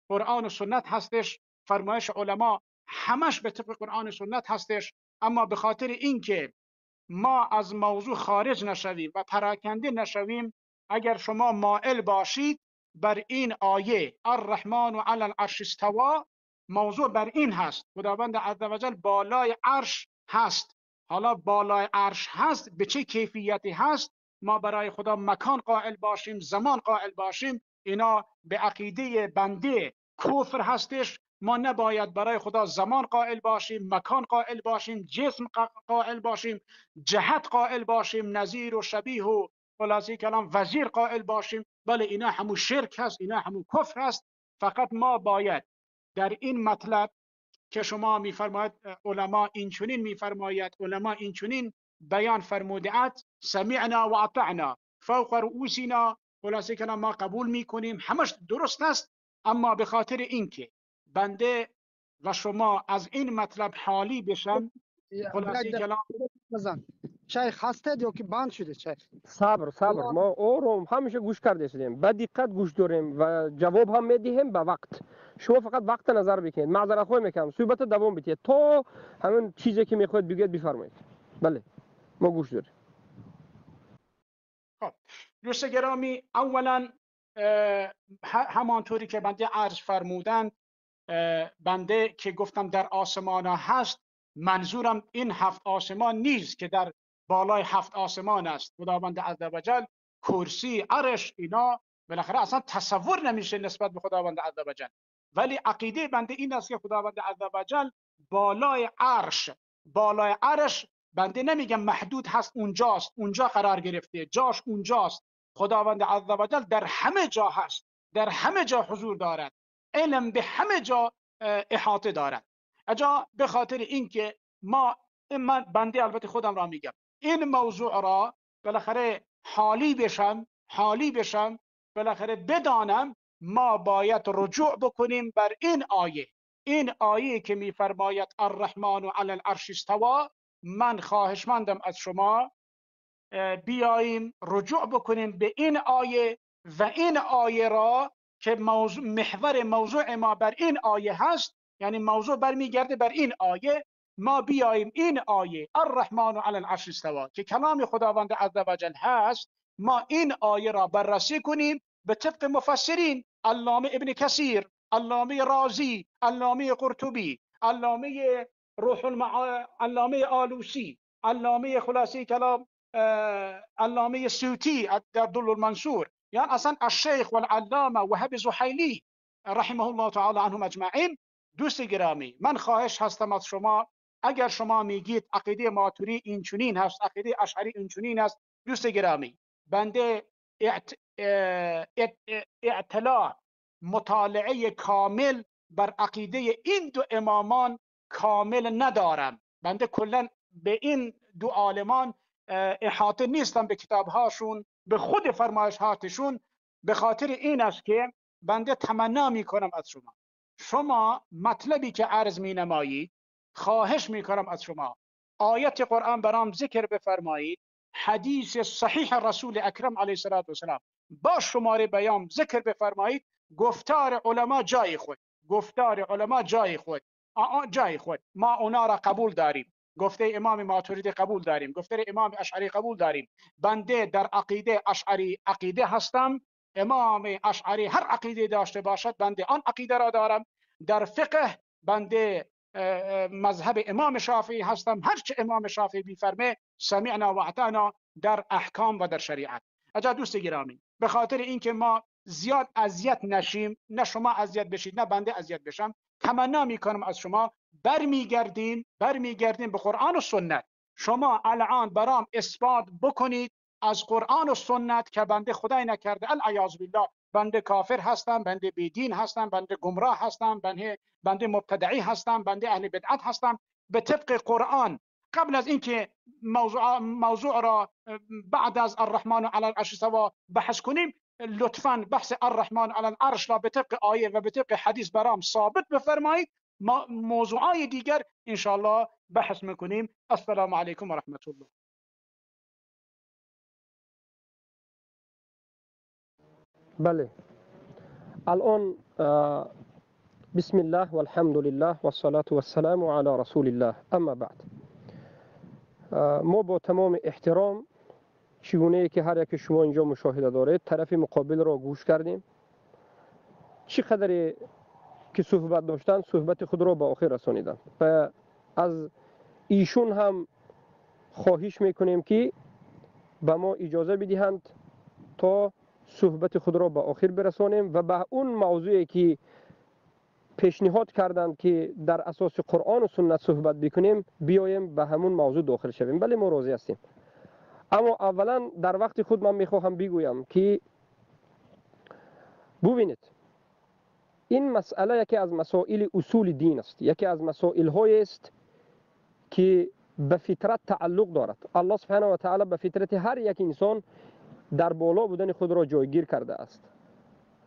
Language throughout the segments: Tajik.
قرآن و سنت هستش، فرمایش علما همش به طبق قرآن و سنت هستش. اما به خاطر اینکه ما از موضوع خارج نشویم و پراکنده نشویم، اگر شما مائل باشید بر این آیه الرحمن علی العرش استوا، موضوع بر این هست، خداوند عزوجل بالای عرش هست. حالا بالای عرش هست به چه کیفیتی هست؟ ما برای خدا مکان قائل باشیم، زمان قائل باشیم، اینا به عقیده بنده کفر هستش. ما نباید برای خدا زمان قائل باشیم، مکان قائل باشیم، جسم قائل باشیم، جهت قائل باشیم، نظیر و شبیه و خلاصه کلام وزیر قائل باشیم. بله اینا همون شرک هست، اینا همون کفر هست. فقط ما باید در این مطلب که شما میفرماید علما اینچنین میفرماید، علما اینچنین بیان فرموده‌اند، سمعنا و اطعنا فوق رؤوسنا، خلاصه کلام ما قبول میکنیم، همش درست است. اما به خاطر اینکه بنده و شما از این مطلب حالی بشن، خلاصه کلام بزن شیخ هستید یا که بند شده شیخ؟ صبر صبر، ما آرام همیشه گوش کرده شدیم، با دقت گوش داریم و جواب هم میدهیم به وقت. شما فقط وقت نظر بکنید. معذرت خواهی میکنم، صحبت دوام بدید تا همون چیزی که میخواید بگید بفرمایید. بله ما گوش داریم. خب دوست گرامی، اولا همانطوری که بنده عرض فرمودند، بنده که گفتم در آسمان ها هست، منظورم این هفت آسمان نیست که در بالای هفت آسمان است. خداوند عزوجل کرسی، عرش، اینا بالاخره اصلا تصور نمیشه نسبت به خداوند عزوجل. ولی عقیده بنده این است که خداوند عزوجل بالای عرش، بالای عرش بنده نمیگم محدود هست، اونجاست، اونجا قرار گرفته، جاش اونجاست. خداوند عزوجل در همه جا هست، در همه جا حضور دارد، علم به همه جا احاطه دارد. اجا به خاطر اینکه ما، من بنده البته خودم را میگم، این موضوع را بالاخره حالی بشم، حالی بشم، بالاخره بدانم، ما باید رجوع بکنیم بر این آیه، این آیه که میفرماید الرحمن علی العرش استوا. من خواهشمندم از شما بیاییم رجوع بکنیم به این آیه و این آیه را که موضوع، محور موضوع ما بر این آیه هست، یعنی موضوع برمیگرده بر این آیه. ما بیاییم این آیه الرحمن علی العرش استوا که کلام خداوند عزوجل هست، ما این آیه را بررسی کنیم به طبق مفسرین، علامه ابن کثیر، علامه رازی، علامه قرطبی، علامه روح المعا، علامه آلوسی، علامه خلاصه کلام، علامه سیوطی در دل المنصور، یعنی اصلا الشیخ والعلامه وهب زحیلی رحمه الله تعالی عنهم اجمعین. دوست گرامی، من خواهش هستم از شما، اگر شما میگید عقیده ماتوری اینچنین هست، عقیده اشعری اینچنین است، دوست گرامی بنده اطلاع مطالعه کامل بر عقیده این دو امامان کامل ندارم. بنده کلا به این دو عالمان احاطه نیستم، به کتابهاشون، به خود فرمایشاتشون. به خاطر این است که بنده تمنا میکنم از شما، شما مطلبی که عرض می نمایید، خواهش میکنم از شما آیت قرآن برام ذکر بفرمایید، حدیث صحیح رسول اکرم علیه الصلاة والسلام با شماره بیان ذکر بفرمایید. گفتار علما جای خود، گفتار علما جای خود، جای خود، ما اونا را قبول داریم، گفته امام ماتوریدی قبول داریم، گفته امام اشعری قبول داریم. بنده در عقیده اشعری عقیده هستم، امام اشعری هر عقیده داشته باشد بنده آن عقیده را دارم. در فقه بنده مذهب امام شافعی هستم، هرچه امام شافعی بیفرمه سمعنا و اطعنا در احکام و در شریعت. اجا دوست گرامی، به خاطر اینکه ما زیاد اذیت نشیم، نه شما اذیت بشید نه بنده اذیت بشم، تمنا میکنم از شما برمیگردیم به قرآن و سنت. شما الان برام اثبات بکنید از قرآن و سنت که بنده خدای نکرده العیاذ بالله بنده کافر هستم، بنده بیدین هستم، بنده گمراه هستم، بنده مبتدعی هستم، بنده اهل بدعت هستم. به طبق قرآن قبل از اینکه موضوع را بعد از الرحمن علی العرش استوا بحث کنیم، لطفاً بحث الرحمن علی العرش را به طبق آیه و به طبق حدیث برام ثابت بفرمایید. ما موضوعای دیگر انشاءالله بحث میکنیم. السلام علیکم و رحمت الله. بله، الان بسم الله والحمد لله والصلاة والسلام على رسول الله اما بعد. ما با تمام احترام چگونه که هر یک شما اینجا مشاهده دارید طرف مقابل را گوش کردیم. چقدر که صحبت داشتن صحبت خود را به آخر رسانیدند و از ایشون هم خواهش میکنیم که به ما اجازه بدهند تا صحبت خود را به آخر برسانیم و به اون موضوعی که پیشنهاد کردند که در اساس قرآن و سنت صحبت بکنیم بیایم به همون موضوع داخل شویم. بله، ما راضی هستیم. اما اولا در وقت خود من میخواهم بگویم که ببینید این مسئله یکی از مسائل اصول دین است، یکی از مسائل های است که به فطرت تعلق دارد. الله سبحانه و تعالی به فطرت هر یک انسان در بالا بودن خود را جایگیر کرده است.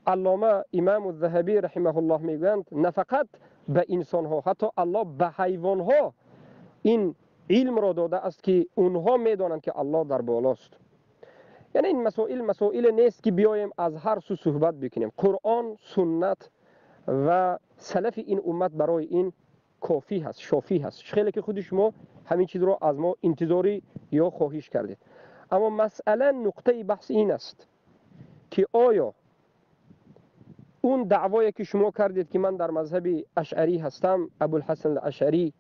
علامه امام الذهبی رحمه الله میگویند نه فقط به انسان ها، حتی الله به حیوان ها این علم را داده است که اونها میدانند که الله در بالاست. یعنی این مسائل مسائل نیست که بیایم از هر سو صحبت بکنیم. قرآن، سنت و سلف این امت برای این کافی هست، شافی هست. خیلی که خود شما همین چیز را از ما انتظاری یا خواهش کردید. اما مسئله نقطه بحث این است که آیا اون دعوایی که شما کردید که من در مذهب اشعری هستم، ابوالحسن الاشعری،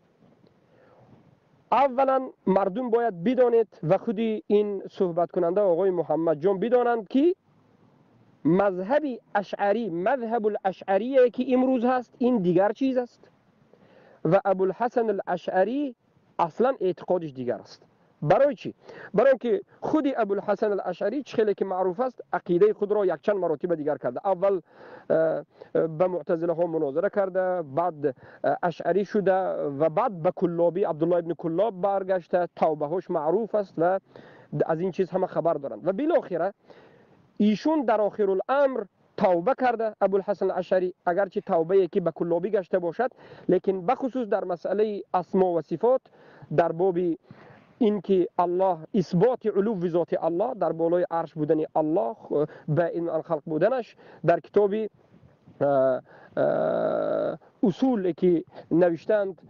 اولا مردم باید بدانید و خود این صحبت کننده آقای محمد جان بدانند که مذهب اشعری، مذهب الاشعریه که امروز هست، این دیگر چیز است و ابوالحسن الاشعری اصلا اعتقادش دیگر است. برای چی؟ برای اینکه خود ابوالحسن الاشعری خیلی که معروف است عقیده خود را یک چند مراتب دیگر کرده. اول به معتزله ها مناظره کرده، بعد اشعری شده و بعد به کلابی عبدالله ابن کلاب برگشته. توبه هاش معروف است و از این چیز همه خبر دارند و بالاخره ایشون در آخر الامر توبه کرده ابوالحسن الاشعری، اگرچه توبه که به کلابی گشته باشد، لیکن بخصوص در مسئله اسما و صفات، در باب اینکه الله اثبات علو ذات الله، در بالای عرش بودن الله، به این الخلق بودنش، در کتاب اصول که نوشتند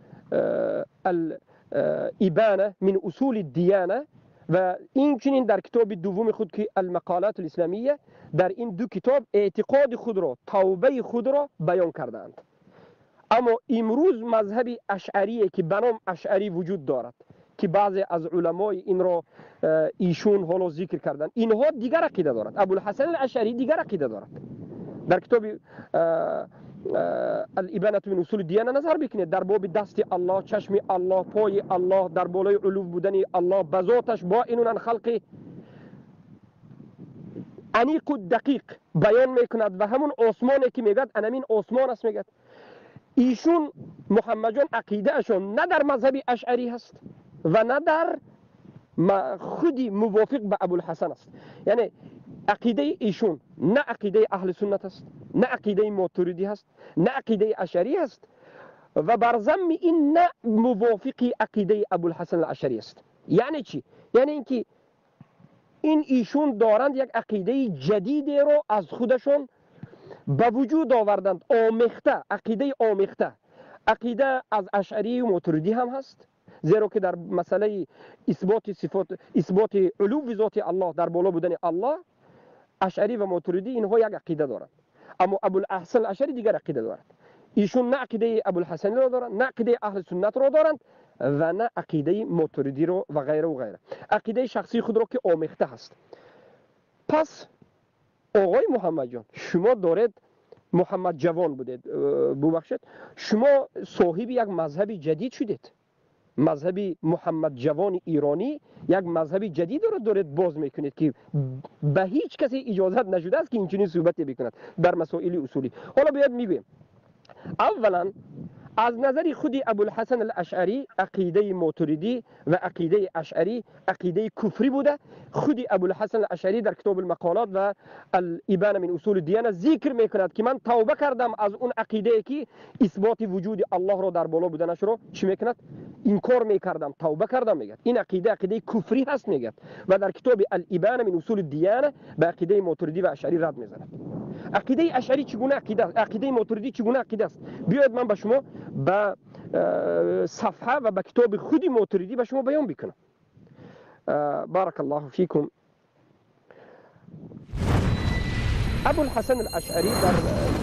الابانه من اصول الدیانه و این چنین در کتاب دوم خود که المقالات الاسلامیه، در این دو کتاب اعتقاد خود را، توبه خود را بیان کردند. اما امروز مذهب اشعریه که به نام اشعری وجود دارد که بعضی از علمای این را ایشون حالا ذکر کردند، اینها دیگر عقیده دارند. ابوالحسن الاشعری دیگر عقیده دارد. در کتاب الابانه من اصول الدیانه نظر بکنید، در باب دست الله، چشم الله، پای الله، در بالای علو بودن الله، به ذاتش با اینون خلق انیق و دقیق بیان میکند و همون آسمانی که میگد انمین آسمان است میگد. ایشون محمد جان عقیده اشون نه در مذهب اشعری هست و نه در خودی موافق به ابوالحسن است. یعنی عقیده ایشون نه عقیده اهل سنت است، نه عقیده ماتریدی هست، نه عقیده اشعری است و بر ذم این نه موافق عقیده ابوالحسن الاشعری است. یعنی چی؟ یعنی اینکه این ایشون دارند یک عقیده جدید رو از خودشون به وجود آوردند، آمیخته، عقیده آمیخته. عقیده از اشعری و ماتریدی هم هست، زیرا که در مسئله اثبات صفات، اثبات علو ذات الله، در بالا بودن الله، اشعری و ماتریدی اینها یک عقیده دارند. اما ابوالحسن الاشعری دیگر عقیده دارد. ایشون نه عقیده ابوالحسن را دارند، نه عقیده اهل سنت را دارند و نه عقیده ماتریدی را و غیره و غیره. عقیده شخصی خود را که آمیخته هست. پس آقای محمد جان، شما دارید، محمد جوان بودید، ببخشید، شما صاحب یک مذهب جدید شدید. مذهب محمد جوان ایرانی یک مذهب جدید را دارید باز میکنید که به هیچ کسی اجازت نشده است که اینچنین صحبتی بکند در مسائل اصولی. حالا باید میگویم اولا از نظر خود ابوالحسن الاشعری عقیده ماتریدی و عقیده اشعری عقیده کفری بوده. خود ابوالحسن الاشعری در کتاب المقالات و الابانه من اصول الدیانه ذکر میکند که من توبه کردم از اون عقیده که اثبات وجود الله را در بالا بودنش را چی میکند؟ انکار میکردم، توبه کردم میگه. این عقیده عقیده کفری هست میگه و در کتاب الابانه من اصول الدیانه به عقیده ماتریدی و اشعری رد میزند. عقیده اشعری چگونه عقیده است؟ عقیده ماتریدی چگونه عقیده است؟ بیاید من به شما به صفحه و به کتاب خودی ماتریدی به شما بیان بکنم. بارک الله فیکم. ابوالحسن الاشعری در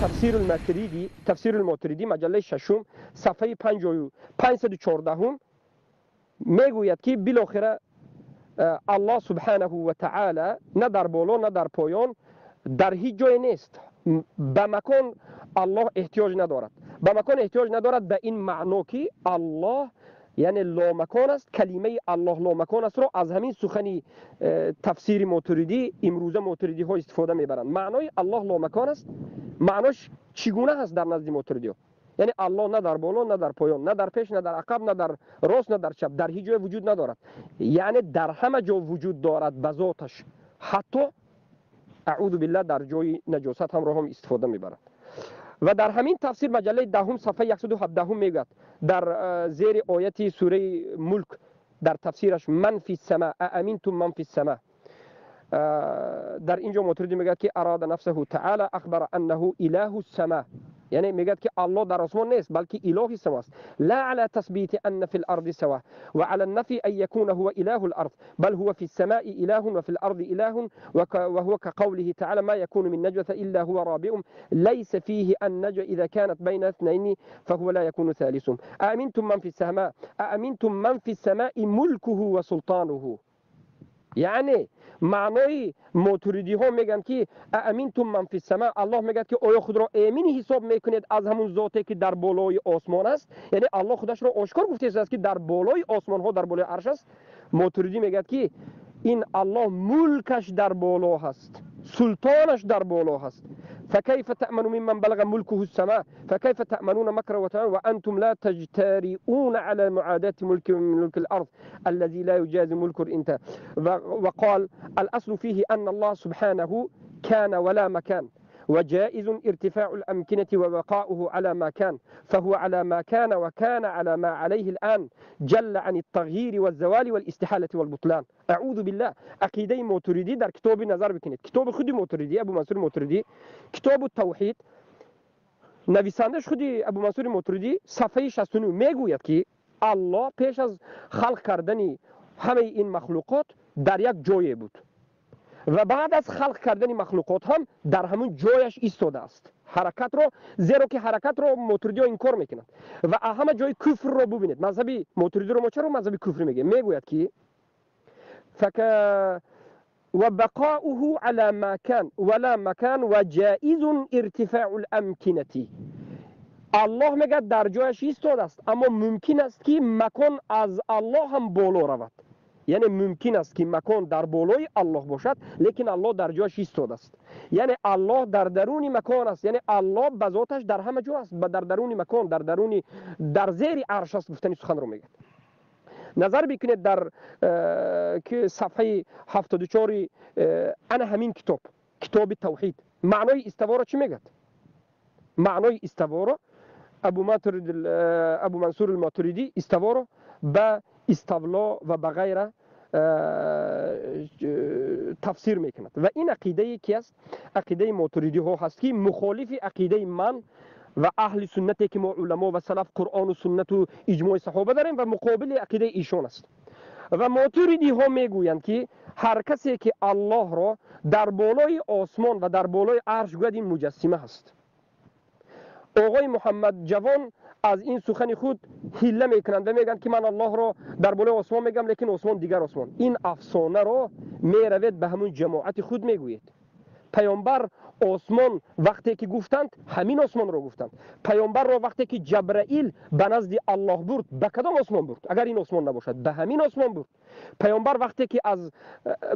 تفسیر الماتریدی، تفسیر الماتریدی مجله ششم صفحه 514 میگوید که بالاخره الله سبحانه و تعالی نه در بالا نه در پایان، در هیچ جای نیست. به مکان الله احتیاج ندارد. به مکان احتیاج ندارد به این معنا که الله یعنی لامکان است. کلمه الله لامکان است رو از همین سخنی تفسیر ماتریدی امروزه ماتریدی ها استفاده میبرند. معنای الله لامکان است، معناش چگونه هست در نزد ماتریدی ها؟ یعنی الله نه در بالا نه در پایان، نه در پیش نه در عقب، نه در راست نه در چپ، در هیچ جای وجود ندارد. یعنی در همه جا وجود دارد به ذاتش، حتی اعوذ بالله در جای نجاست هم رو هم استفاده میبرد. و در همین تفسیر مجله دهم صفحه 117 میگوید در زیر آیت سوره ملک در تفسیرش من فی السماء امنتم من فی السماء، در اینجا ماتریدی میگه که اراد نفسه تعالی اخبر انه اله السماء، یعنی میگه که الله در آسمان نیست بلکه اله سما است. لا على تثبیت ان في الارض سوا وعلى النفي ان يكون هو اله الارض بل هو في السماء اله وفي الارض اله، وهو كقوله تعالى ما يكون من نجوى الا هو رابعهم ليس فيه النجوى اذا كانت بين اثنين فهو لا يكون ثالثهم. أأمنتم من في السماء، أأمنتم من في السماء ملكه وسلطانه. یعنی معنای ماتریدی ها میگن که امنتم من فی السماء، الله میگه که آیا خود را امین حساب میکنید از همون ذاتی که در بالای آسمان است؟ یعنی الله خودش را آشکار گفته است که در بالای آسمان ها، در بالای عرش است. ماتریدی میگه که این الله ملکش در بالا هست، سلطانش در بالا هست. فكيف تأمنوا ممن بلغ ملكه السماء فكيف تأمنون مكر وأنتم لا تجترئون على معاداة ملك من ملك الأرض الذي لا يجاز ملك الإنت. وقال الأصل فيه أن الله سبحانه كان ولا مكان، وجائز ارتفاع الأمكنة وبقاؤه على ما كان، فهو على ما كان وكان على ما عليه الآن، جل عن التغيير والزوال والاستحالة والبطلان. اعوذ بالله. عقیده ماتریدی در کتاب نظر بکنید، کتاب خودی ماتریدی، ابو منصور ماتریدی، کتاب التوحید، نویسندش خودی ابو منصور ماتریدی صفحه 69 میگوید که الله پیش از خلق کردن همه این مخلوقات در یک جای بود و بعد از خلق کردن مخلوقات هم در همون جایش ایستاده است. حرکت رو، زیرا که حرکت رو ماتریدی ها انکار میکنند و همه جای کفر رو ببینید. مذهبی ماتریدی رو ما چرا مذهبی کفر میگه؟ میگوید که وبقاؤه على ما كان ولا مكان وجائز ارتفاع الامکنه. الله میگه در جایش ایستاده است، اما ممکن است که مکان از الله هم بالا رود. یعنی ممکن است که مکان در بالای الله باشد، لیکن الله در جایش ایستاده است. یعنی الله در درون مکان است، یعنی الله به ذاتش در همه جا است، در درون مکان، در درون، در زیر عرش است. گفتنی سخن رو میگه. نظر بکنید در که صفحه 74 انا همین کتاب، کتاب توحید، معنای استوا را چی میگه؟ معنای استوا را ابو منصور الماتریدی استوا را به استولا و به غیره تفسیر میکند. و این عقیده کی است؟ عقیده ماتریدی ها هست که مخالف عقیده من و اهل سنتی که ما علما و سلف قرآن و سنت و اجماع صحابه داریم و مقابل عقیده ایشان است. و ماتریدی ها میگویند که هر کسی که الله را در بالای آسمان و در بالای عرش گوید این مجسمه هست. آقای محمد جوان از این سخن خود حیله میکنند و میگن که من الله را در بالای آسمان میگم، لیکن آسمان دیگر آسمان. این افسانه را میروید به همون جماعت خود میگوید. پیامبر آسمان وقتی که گفتند همین آسمان را گفتند. پیامبر را وقتی که جبرائیل به نزد الله برد به کدام آسمان برد؟ اگر این آسمان نباشد به همین آسمان برد. پیامبر وقتی که از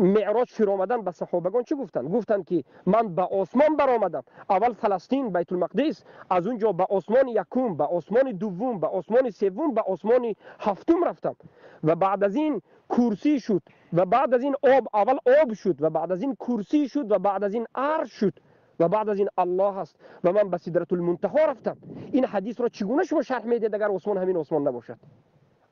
معراج فرا آمدن به صحابگان چه گفتند؟ گفتند که من به آسمان برآمدم، اول فلسطین بیت المقدس، از اونجا به آسمان یکم، به آسمان دوم، به آسمان سوم، به آسمان هفتم رفتم و بعد از این کرسی شد و بعد از این آب، اول آب شد و بعد از این کرسی شد و بعد از این عرش شد و بعد از این الله است و من به سدرة المنتها رفتم. این حدیث را چگونه شما شرح میدید اگر آسمان همین آسمان نباشد؟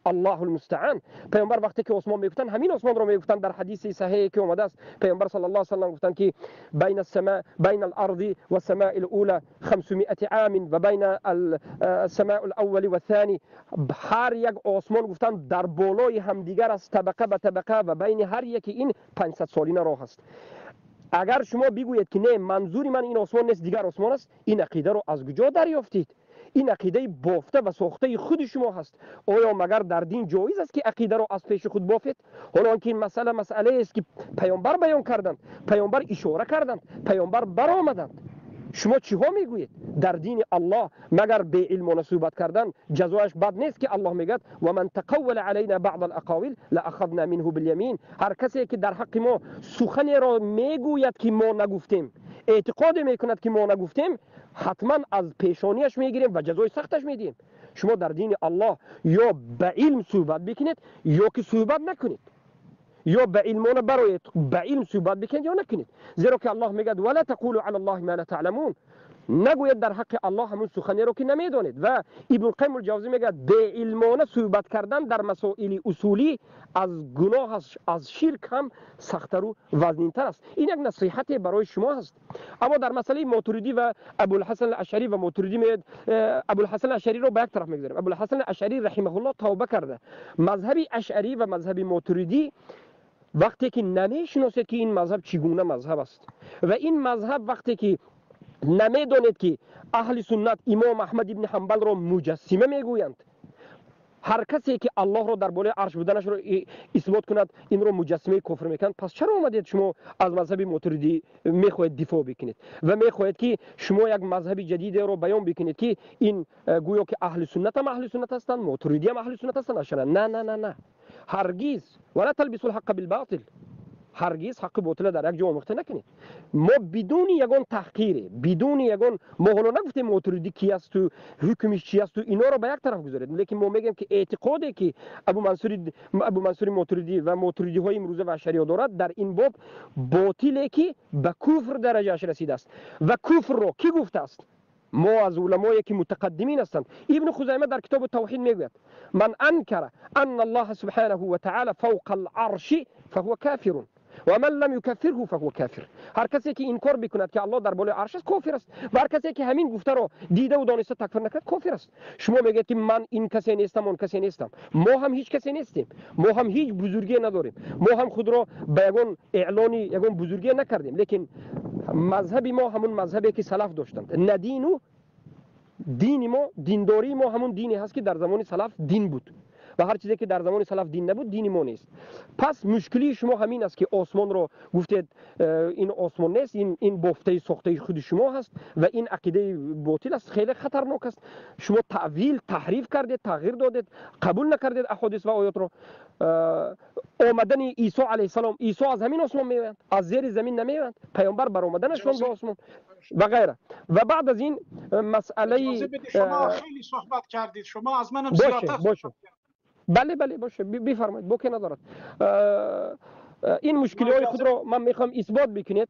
الله المستعان. پیامبر وقتی که آسمان میگفتن همین آسمان رو میگفتن. در حدیث صحیحی که اومده است پیامبر صلی الله علیه و سلم گفتن که بین السماء بین الارض والسماء الاولى 500 عام و بین السماء الاول والثاني. هر یک آسمان گفتن در بالای همدیگر است، طبقه به طبقه، و بین هر یکی این 500 سالینه راه است. اگر شما بگویید که نه منظوری من این آسمان نیست دیگر آسمان است، این عقیده رو از کجا دریافتید؟ این عقیده بافته و ساخته خود شما هست. آیا مگر در دین جایز است که عقیده را از پیش خود بافید؟ حالا آنکه این مسئله مسئله است که پیامبر بیان کردند، پیامبر اشاره کردند، پیامبر برآمدند. شما چیها میگویید؟ در دین الله مگر به علم و صحبت کردن جزایش بد نیست که الله میگد و من تقول علینا بعض الاقاویل لاخذنا منه بالیمین. هر کسی که در حق ما سخنی را میگوید که ما نگفتیم، اعتقاد میکند که ما نگفتیم، حتما از پیشانیش میگیریم و جزای سختش میدیم. شما در دین الله یا به علم صحبت بکنید یا که صحبت نکنید، یا به علمونه برای به علم صحبت بکنید یا نکنید. زیرا که الله میگه ولا تقولوا علی الله ما لا تعلمون، نگوید در حق الله همون سخنی رو که نمیدانید. و ابن القیم الجوزی میگه به علمانه صحبت کردن در مسائل اصولی از گناه از شرک هم سخت‌تر و وزنین‌تر است. این یک نصیحت برای شما هست. اما در مسئله ماتریدی و ابوالحسن الاشعری و ماتریدی میگه ابوالحسن الاشعری رو به یک طرف میگذاریم. ابوالحسن الاشعری رحمه الله توبه کرده. مذهب اشعری و مذهب ماتریدی وقتی که نمیشناسید که این مذهب چگونه مذهب است و این مذهب وقتی که نمیدانید که اهل سنت امام احمد ابن حنبل را مجسمه میگویند، هر کسی که الله را در بالای عرش بودنش را اثبات کند این را مجسمه کفر میکنند، پس چرا اومدید شما از مذهب ماتریدی میخواهید دفاع بکنید و میخواهید که شما یک مذهب جدید را بیان بکنید که این گویا که اهل سنت هم اهل سنت هستند، ماتریدی هم اهل سنت هستند؟ نه نه نه نه، هرگز. ولا تلبسوا الحق بالباطل، هرگز حق باطل در یک جا آمیخته نکنید. ما بدون یگان تحقیر، بدون یگان، ما حالا نگفتیم ماتریدی کی است و حکمش چی است و اینا رو به یک طرف گذارید، لیکن ما میگیم که اعتقادی که ابو منصور ماتریدی و ماتریدی های امروزه و اشعری دارد در این باب باطله که به کفر درجهش رسیده است. و کفر رو کی گفته است؟ ما از علمایی که متقدمین هستند. ابن خزیمه در کتاب توحید میگوید من انکر ان الله سبحانه و تعالی فوق العرش فهو کافر و من لم یکفره فهو کافر. هر کسی که انکار بکند که الله در بالای عرش است کافر است و هر کسی که همین گفته را دیده و دانسته تکفیر نکرد کافر است. شما میگید که من این کسی نیستم اون کسی نیستم. ما هم هیچ کسی نیستیم، ما هم هیچ بزرگی نداریم، ما هم خود را به یگان اعلانی یگان بزرگی نکردیم، لیکن مذهب ما همون مذهبی که سلف داشتند. نه دین و دین ما، دینداری ما همون دینی هست که در زمان سلف دین بود و هر چیزی که در زمان سلف دین نبود دین ما نیست. پس مشکلی شما همین است که آسمان رو گفتید این آسمان نیست، این بافته ساخته خود شما هست و این عقیده باطل است، خیلی خطرناک است. شما تعویل تحریف کردید، تغییر دادید، قبول نکردید احادیث و آیات رو. آمدن عیسی علیه السلام، عیسی از همین آسمان میآید، از زیر زمین نمیآید. پیامبر بر آمدنشون به آسمان و غیره. و بعد از این مسئله شما خیلی صحبت کردید، شما از منم زیادتر باشه. بله بله باشه، بفرمایید، بوکه ندارد. این مشکلی های خود را من میخوام اثبات بکنید.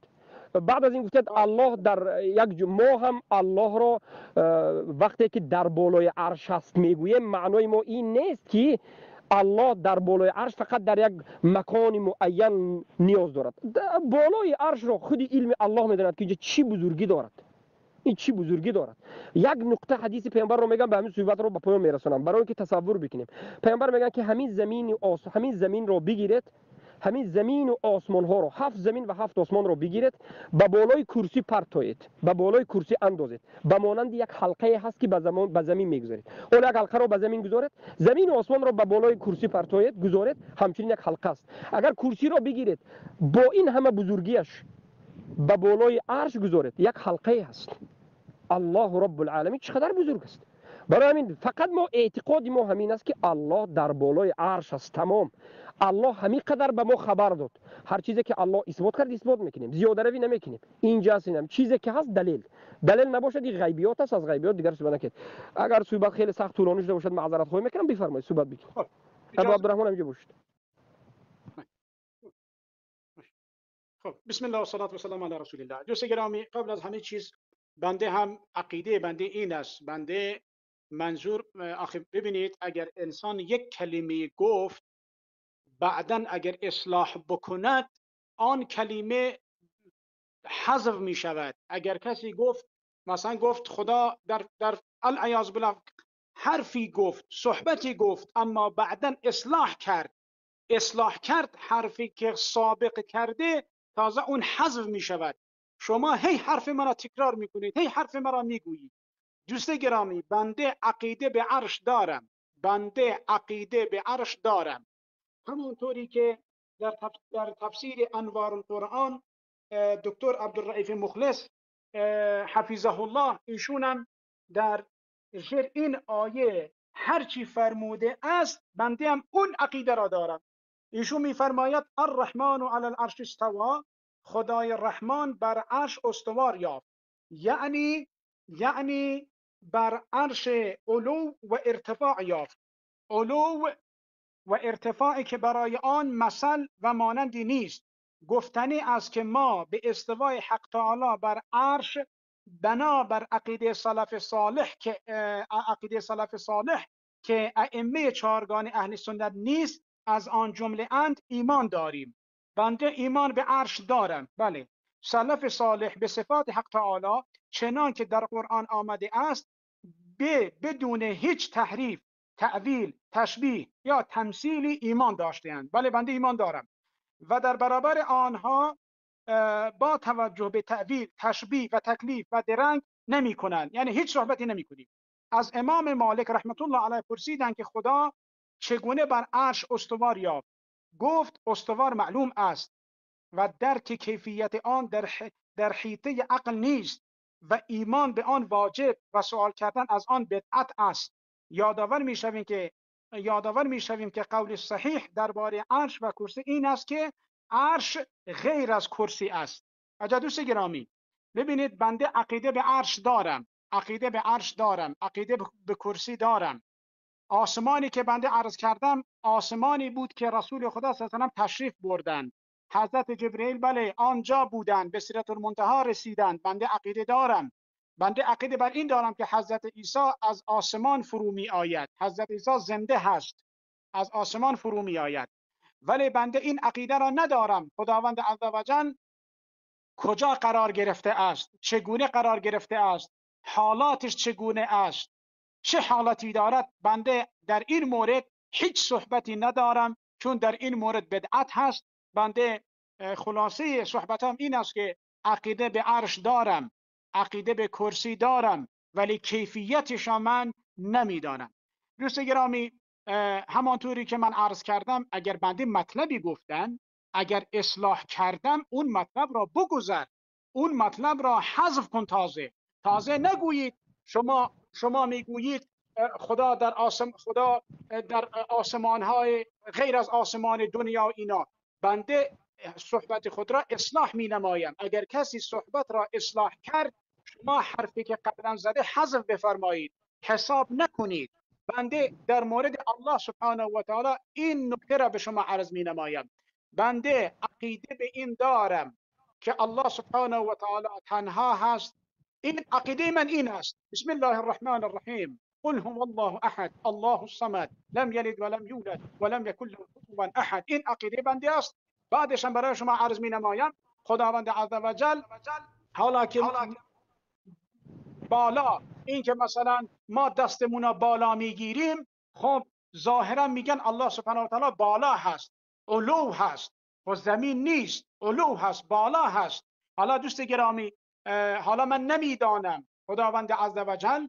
بعد از این گفتید الله در یک ما هم الله را وقتی که در بالای عرش هست میگوییم، معنای ما این نیست که الله در بالای عرش فقط در یک مکان معین نیاز دارد. بالای عرش را خود علم الله میداند که چی بزرگی دارد، این چی بزرگی دارد. یک نقطه حدیث پیامبر رو میگم، به همین صحبت رو به پایان میرسونم برای اینکه تصور بکنیم. پیامبر میگن که همین زمین همین زمین رو بگیرید، همین زمین و آسمان ها رو، هفت زمین و هفت آسمان رو بگیرید، به بالای کرسی پرتایید، به بالای کرسی اندازید، به مانند یک حلقه هست که به زمین میگذارید. حالا یک حلقه رو به زمین گذارید، زمین و آسمان رو به بالای کرسی پرتایید گذارید، همچنین یک حلقه است. اگر کرسی رو بگیرید با این همه بزرگیش به بالای عرش گذارید، یک حلقه هست. الله رب العالمین چقدر بزرگ است. برای همین فقط ما اعتقاد ما همین است که الله در بالای عرش است، تمام. الله همین قدر به ما خبر داد. هر چیزی که الله اثبات کرد اثبات میکنیم، زیاده روی نمیکنیم. اینجا هستیم، چیزی که هست دلیل، دلیل نباشد این غیبیات است، از غیبیات دیگر صحبت نکنید. اگر صحبت خیلی سخت طولانی شده باشد معذرت خواهی میکنم، بفرمایید صحبت بکنید. ابو عبدالرحمن اینجا باشید. خب بسم الله و صلات و سلام علی رسول الله. دوست گرامی، قبل از همه چیز بنده هم عقیده بنده این است، بنده منظور آخه ببینید، اگر انسان یک کلمه گفت، بعدا اگر اصلاح بکند آن کلمه حذف می شود. اگر کسی گفت مثلا گفت خدا در العیاذ بالله حرفی گفت، صحبتی گفت، اما بعدا اصلاح کرد، اصلاح کرد حرفی که سابق کرده، تازه اون حذف می شود. شما هی حرف مرا تکرار می کنید، هی حرف مرا می گویید. دوست گرامی، بنده عقیده به عرش دارم، بنده عقیده به عرش دارم. همونطوری که در تفسیر انوار القرآن دکتر عبدالرئیف مخلص حفظه الله، ایشونم در زیر این آیه هرچی فرموده است بنده هم اون عقیده را دارم. ایشون میفرماید الرحمن علی العرش استوا، خدای رحمان بر عرش استوار یافت، یعنی بر عرش علو و ارتفاع یافت، علو و ارتفاعی که برای آن مثل و مانندی نیست. گفتنی است که ما به استوای حق تعالی بر عرش بنا بر عقیده سلف صالح که عقیده سلف صالح که ائمه چهارگانه اهل سنت نیست از آن جمله اند ایمان داریم. بنده ایمان به عرش دارم. بله، سلف صالح به صفات حق تعالی چنان که در قرآن آمده است بدون هیچ تحریف، تأویل، تشبیه یا تمثیلی ایمان داشته‌اند. بله، بنده ایمان دارم و در برابر آنها با توجه به تأویل، تشبیه و تکلیف و درنگ نمی کنند، یعنی هیچ صحبتی نمی کنیم. از امام مالک رحمت الله علیه پرسیدند که خدا چگونه بر عرش استوار یافت؟ گفت استوار معلوم است و درک کیفیت آن در حیطه عقل نیست و ایمان به آن واجب و سوال کردن از آن بدعت است. یادآور میشویم که قول صحیح درباره عرش و کرسی این است که عرش غیر از کرسی است. عجب دوست گرامی، ببینید بنده عقیده به عرش دارم، عقیده به عرش دارم، عقیده به کرسی دارم. آسمانی که بنده عرض کردم آسمانی بود که رسول خدا صلی الله علیه و سلم تشریف بردند، حضرت جبرئیل بله آنجا بودند، به سدره المنتها رسیدند. بنده عقیده دارم، بنده عقیده بر این دارم که حضرت عیسی از آسمان فرو می آید، حضرت عیسی زنده هست، از آسمان فرو می آید. ولی بنده این عقیده را ندارم خداوند عزوجل کجا قرار گرفته است، چگونه قرار گرفته است، حالاتش چگونه است، چه حالتی دارد. بنده در این مورد هیچ صحبتی ندارم، چون در این مورد بدعت هست. بنده خلاصه صحبتم این است که عقیده به عرش دارم، عقیده به کرسی دارم، ولی کیفیتش من نمیدانم. دوست گرامی، همانطوری که من عرض کردم، اگر بنده مطلبی گفتن، اگر اصلاح کردم، اون مطلب را بگذر، اون مطلب را حذف کن. تازه نگویید شما میگویید خدا در آسمان، خدا در آسمان‌های غیر از آسمان دنیا اینا. بنده صحبت خود را اصلاح می نمایم. اگر کسی صحبت را اصلاح کرد، شما حرفی که قبلا زده حذف بفرمایید، حساب نکنید. بنده در مورد الله سبحانه و تعالی این نکته را به شما عرض می نمایم. بنده عقیده به این دارم که الله سبحانه و تعالی تنها هست. این عقیده من این است. بسم الله الرحمن الرحیم، قل هو الله احد الله الصمد لم یلد ولم یولد ولم یکن له کفوا احد. این عقیده بنده است. بعدش هم برای شما عرض می نمایم خداوند عزوجل حالا که بالا، این که مثلا ما دستمون بالا میگیریم، خب ظاهرا میگن الله سبحانه و تعالی بالا هست، علو هست و زمین نیست، علو هست، بالا هست. حالا دوست گرامی، حالا من نمیدانم خداوند عزوجل،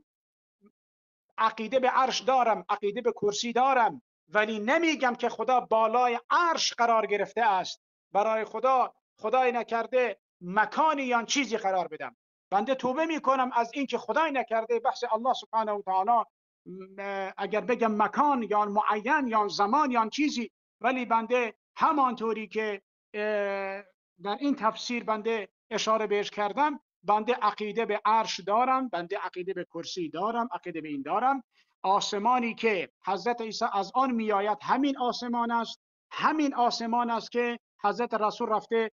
عقیده به عرش دارم، عقیده به کرسی دارم، ولی نمیگم که خدا بالای عرش قرار گرفته است. برای خدا خدای نکرده مکانی یا چیزی قرار بدم. بنده توبه میکنم از اینکه خدای نکرده بحث الله سبحانه و تعالی اگر بگم مکان یا معین یا زمان یا چیزی، ولی بنده همانطوری که در این تفسیر بنده اشاره بهش کردم، بنده عقیده به عرش دارم، بنده عقیده به کرسی دارم، عقیده به این دارم. آسمانی که حضرت عیسی از آن میآید همین آسمان است، همین آسمان است که حضرت رسول رفته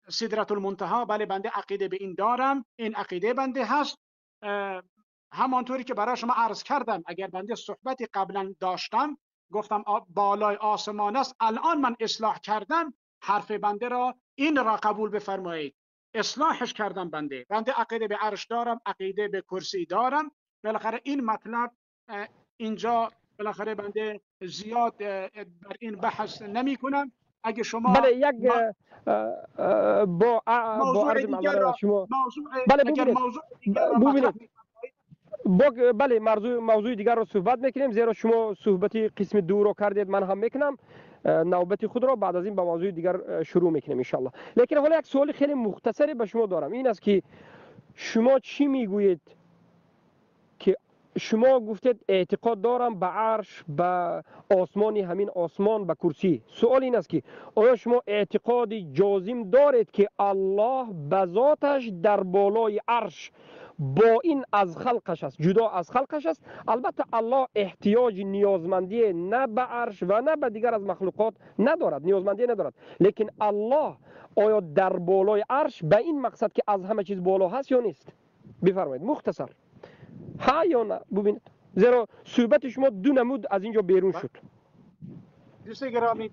سدره المنتها. بله بنده عقیده به این دارم، این عقیده بنده هست. همانطوری که برای شما عرض کردم، اگر بنده صحبتی قبلا داشتم گفتم بالای آسمان است، الان من اصلاح کردم حرف بنده را، این را قبول بفرمایید. اصلاحش کردم. بنده عقیده به عرش دارم، عقیده به کرسی دارم. بالاخره این مطلب اینجا بالاخره بنده زیاد بر این بحث نمی کنم. اگه شما بله یک با عرض معذرت شما بله ببینید بله موضوع دیگر رو صحبت میکنیم، زیرا شما صحبت قسم دو رو کردید، من هم میکنم نوبت خود را بعد از این با موضوع دیگر شروع میکنیم ان شاء الله. لیکن حالا یک سوال خیلی مختصری به شما دارم، این است که شما چی میگویید که شما گفتید اعتقاد دارم به عرش، به آسمانی، همین آسمان، به کرسی. سوال این است که آیا شما اعتقاد جازم دارید که الله به ذاتش در بالای عرش با این از خلقش است، جدا از خلقش است؟ البته الله احتیاج نیازمندی نه به عرش و نه به دیگر از مخلوقات ندارد، نیازمندی ندارد، لیکن الله آیا در بالای عرش به این مقصد که از همه چیز بالا هست یا نیست؟ بفرمایید مختصر، ها یا نه. ببینید زیرا صحبت شما دو نمود از اینجا بیرون شد. دوست گرامی،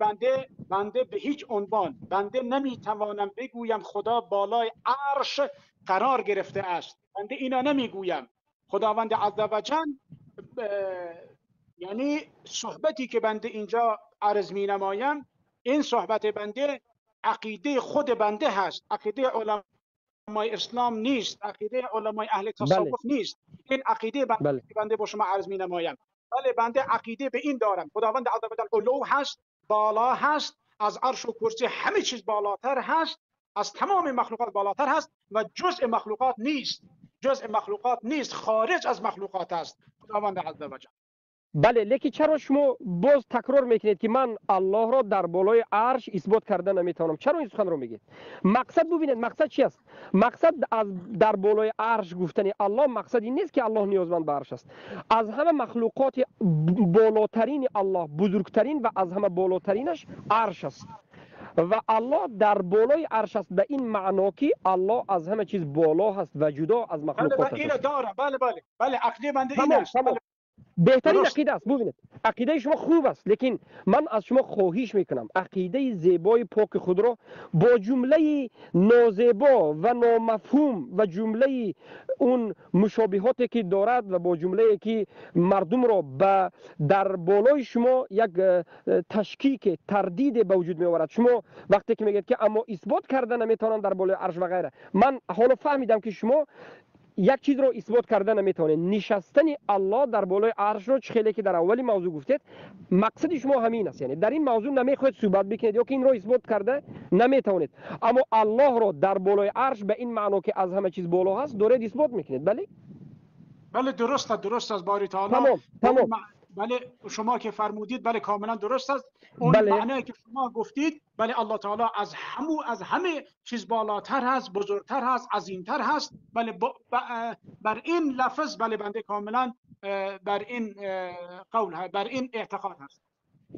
بنده به هیچ عنوان بنده نمیتوانم بگویم خدا بالای عرش قرار گرفته است. بنده اینا نمیگویم. خداوند عزوجل، یعنی صحبتی که بنده اینجا عرض می نمایم، این صحبت بنده عقیده خود بنده هست، عقیده علمای اسلام نیست، عقیده علمای اهل تصوف نیست. این عقیده بنده, بنده با شما عرض می نمایم. بله بنده عقیده به این دارم، خداوند عزوجل علو هست، بالا هست، از عرش و کرسی همه چیز بالاتر هست، از تمام مخلوقات بالاتر هست و جزء مخلوقات نیست، جزء مخلوقات نیست، خارج از مخلوقات است خداوند عزوجل. بله، لیکن چرا شما باز تکرار میکنید که من الله را در بالای عرش اثبات کرده نمیتوانم؟ چرا این سخن رو میگید؟ مقصد ببینید مقصد چی است؟ مقصد از در بالای عرش گفتن الله مقصد این نیست که الله نیازمند به عرش است. از همه مخلوقات بالاترین الله، بزرگترین و از همه بالاترینش عرش است و الله در بالای عرش است، به این معنا که الله از همه چیز بالا هست و جدا از مخلوقات است. بله بله بله بله، عقیده بنده این است. بهترین عقیده است. ببینید عقیده شما خوب است، لیکن من از شما خواهش میکنم عقیده زیبای پاک خود را با جمله نازیبا و نامفهوم و جمله اون مشابهاتی که دارد و با جمله که مردم را به در بالای شما یک تشکیک تردید به وجود میآورد. شما وقتی که میگید که اما اثبات کرده نمیتونن در بالای عرش و غیره، من حالا فهمیدم که شما یک چیز رو اثبات کرده نمیتونه، نشستن الله در بالای عرش رو خیلی که در اولی موضوع گفتید مقصد شما همین است، یعنی در این موضوع نمیخواید صحبت بکنید یا که این رو اثبات کرده نمیتونید، اما الله رو در بالای عرش به این معنا که از همه چیز بالا هست دارید اثبات میکنید. بله بله درست است، درست است باری تعالی. تمام تمام. بله شما که فرمودید بله کاملا درست است. اون بله. معنی که شما گفتید بله الله تعالی از از همه چیز بالاتر هست، بزرگتر هست، عظیمتر هست. بله بر این لفظ بله بنده کاملا بر این قول، بر این اعتقاد هست.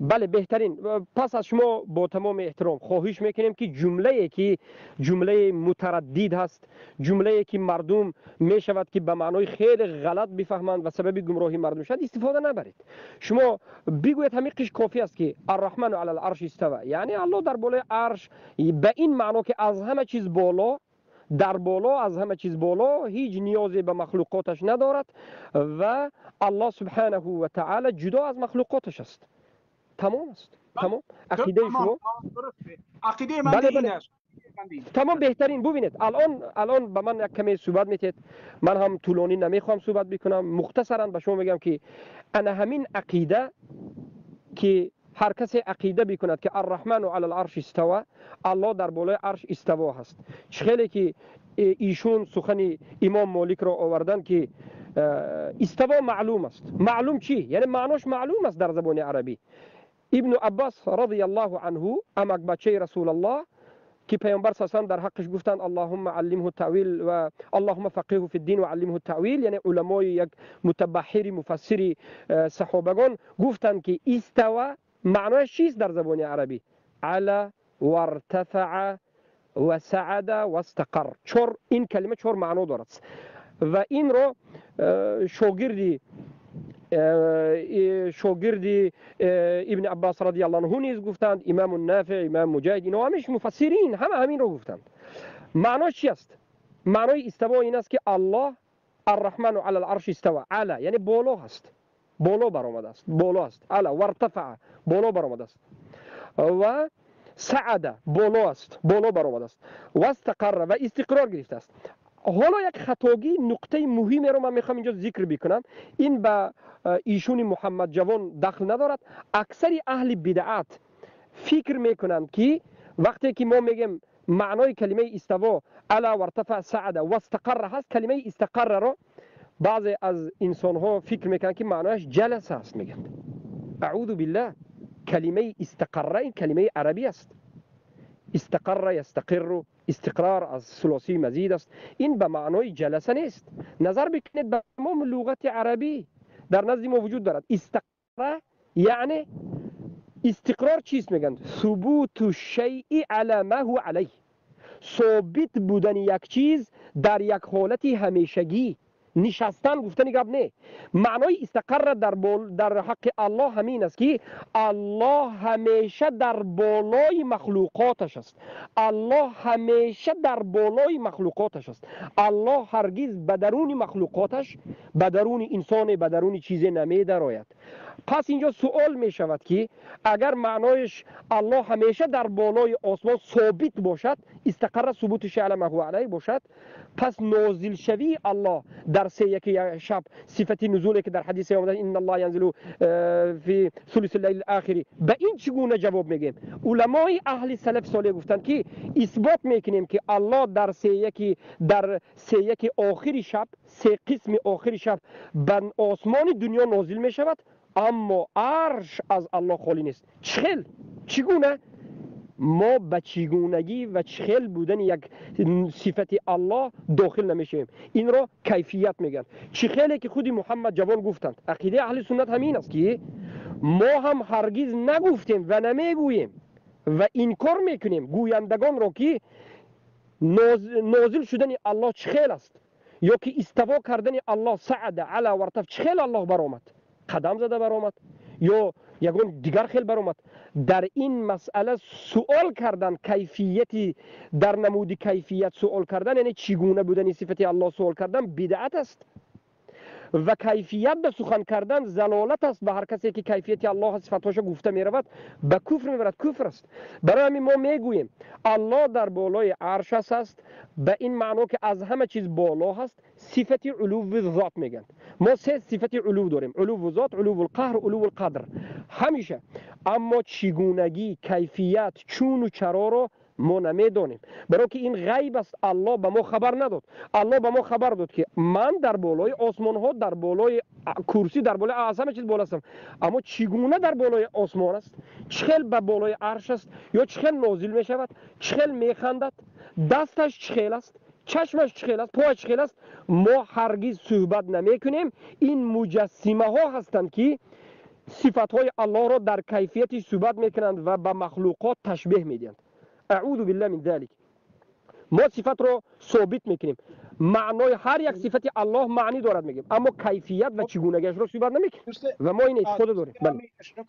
بله بهترین. پس از شما با تمام احترام خواهش میکنیم که جمله که جمله متردد هست، جمله که مردم میشود که به معنای خیلی غلط بفهمند و سبب گمراهی مردم شد استفاده نبرید. شما بگویید همین قش کافی است که الرحمن علی العرش استوى، یعنی الله در بالای عرش، به این معنا که از همه چیز بالا، در بالا، از همه چیز بالا، هیچ نیازی به مخلوقاتش ندارد و الله سبحانه و تعالی جدا از مخلوقاتش است. تمام است. تمام. عقیده شما عقیده من این است. تمام بهترین. ببینید الان به من یک کمی صحبت میتید، من هم طولانی نمیخوام صحبت بکنم، مختصرا به شما میگم که انا همین عقیده که هر کسی عقیده بکند که الرحمن علی العرش استوى، الله در بالای عرش استوا هست. خیلی که ایشون سخن امام مالک را آوردن که استوا معلوم است. معلوم چی؟ یعنی معناش معلوم است در زبان عربی. ابن عباس رضی الله عنه امک بچه رسول الله که پیامبر صلی الله علیه و در حقش گفتند اللهم علمه التأویل و اللهم فقهه فی الدین و علمه التأویل، یعنی علمای یک متبحر مفسر صحابگان گفتند که استوا معنایش چیست در زبان عربی؟ علا وارتفع و سعد و استقر. چهار این کلمه چهار معنا دارد و این رو Шогирди ибн Аббас радиаллоҳу анҳу низ гуфтанд, имому Нафиъ, имом Муҷоҳид, инҳо ҳамаш муфассирин ҳама ҳамин ро гуфтанд. Маънош чи аст? Маънои истиво ин аст ки Аллоҳ арраҳману алал арши истава, ала яъне боло ҳаст, боло баромадааст, боло аст, ала вартафаа боло баромадааст, ва саада боло аст, боло баромадааст, вастақарра ва истиқрор гирифтааст. Ҳоло як хатогӣ, нуқтаи муҳимеро ман мехоҳам инҷо зикр бикунам, ин ба ишуни Муҳаммад Ҷавон дахл надорад. Аксари аҳли бидъат фикр мекунанд ки вақте ки мо мегем маънои калимаи иставо ала вартафа саада вастақарра ҳаст, калимаи истақарраро баъзе аз инсонҳо фикр мекунанд ки маънояш ҷаласа аст, мегӯянд. Аъузу биллаҳ, калимаи истақарра ин калимаи арабӣ аст. Истақарра ястақирру, истиқрор аз сулосии мазид аст. Ин ба маънои ҷаласа нест. Назар бикунед ба тамоми луғати арабӣ дар назди мо вуҷуд дорад. Истақарра яъне истиқрор чист мегӯянд? Субуту шайи ала ма ҳува алайҳ, собит будани як чиз дар як ҳолати ҳамешагӣ. Нишастан гуфтани гап не. Маънои истақарра дар ҳаққи Аллоҳ ҳамин аст ки Аллоҳ ҳамеша дар болои махлуқоташ аст. Аллоҳ ҳамеша дар болои махлуқоташ аст. Аллоҳ ҳаргиз ба даруни махлуқоташ, ба даруни инсоне, ба даруни чизе намедарояд. Пас инҷо суол мешавад ки агар маъноиш Аллоҳ ҳамеша дар болои осмон собит бошад, истақарра субути шайъ ала ма ҳува алайҳ бошад, пас нозилшавии Аллоҳ дар се яки шаб, сифати нузуле ки дар ҳадисе омада инналлоҳ янзилу фи сулуси лайлил охири, ба ин чӣ гуна ҷавоб мегӯем? Уламои аҳли салаф солеҳ гуфтанд ки исбот мекунем ки Аллоҳ дар се яки охири шаб, се қисми охири шаб ба осмони дунё нозил мешавад, аммо арш аз Аллоҳ холӣ нест. Чӣ хел? Чӣ гуна? Мо ба чигунагӣ ва чӣ хел будани як сифати Аллоҳ дохил намешавем. Инро кайфият мегӯянд. Чӣ хеле ки худи Муҳаммад Ҷавон гуфтанд, ақидаи аҳли суннат ҳамин аст ки мо ҳам ҳаргиз нагуфтем ва намегӯем ва инкор мекунем гӯяндагонро ки нозил шудани Аллоҳ чӣ хел аст, ё ки иставо кардани Аллоҳ саада ала вартаф чӣ хел Аллоҳ баромад, қадам зада баромад ё ягон дигар хел баромад. Дар ин масъала суол кардан, кайфияти дар намуди кайфият суол кардан, яъне чӣ гуна будани сифати Аллоҳ суол кардан бидъат аст ва кайфият ба сухан кардан залолат аст. Ба ҳар касе ки кайфияти Аллоҳ сифатҳоша гуфта меравад ба куфр мебарад, куфр аст. Барои ҳамин мо мегӯем Аллоҳ дар болои арш аст, ба ин маъно ки аз ҳама чиз боло ҳаст, сифати улувви зот мегӯянд. Мо се сифати улув дорем: улувву зот, улуввул қаҳр, улуввул қадр. Ҳамеша. Аммо чигунагӣ, кайфият, чуну чароро мо намедонем, барои ки ин ғайб аст. Аллоҳ ба мо хабар надод. Аллоҳ ба мо хабар дод ки ман дар болои осмонҳо, дар болои курсӣ, дар болои аз ҳама чиз боло ҳастам. Аммо чӣ гуна дар болои осмон аст, чӣ хел ба болои арш аст, ё чӣ хел нозил мешавад, чӣ хел механдад, дасташ чӣ хел аст, чашмаш чӣ хел аст, пояш чӣ хел аст, мо ҳаргиз суҳбат намекунем. Ин муҷассимаҳо ҳастанд ки сифатҳои Аллоҳро дар кайфияти суҳбат мекунанд ва ба махлуқот ташбеҳ медиҳанд. Аъузу биллаҳи мин залик. Мо сифатро собит мекунем, маънои ҳар як сифати Аллоҳ маънӣ дорад мегӯем, аммо кайфият ва чигунагиашро суҳбат намекунем ва мо ин эътиқодо дорем.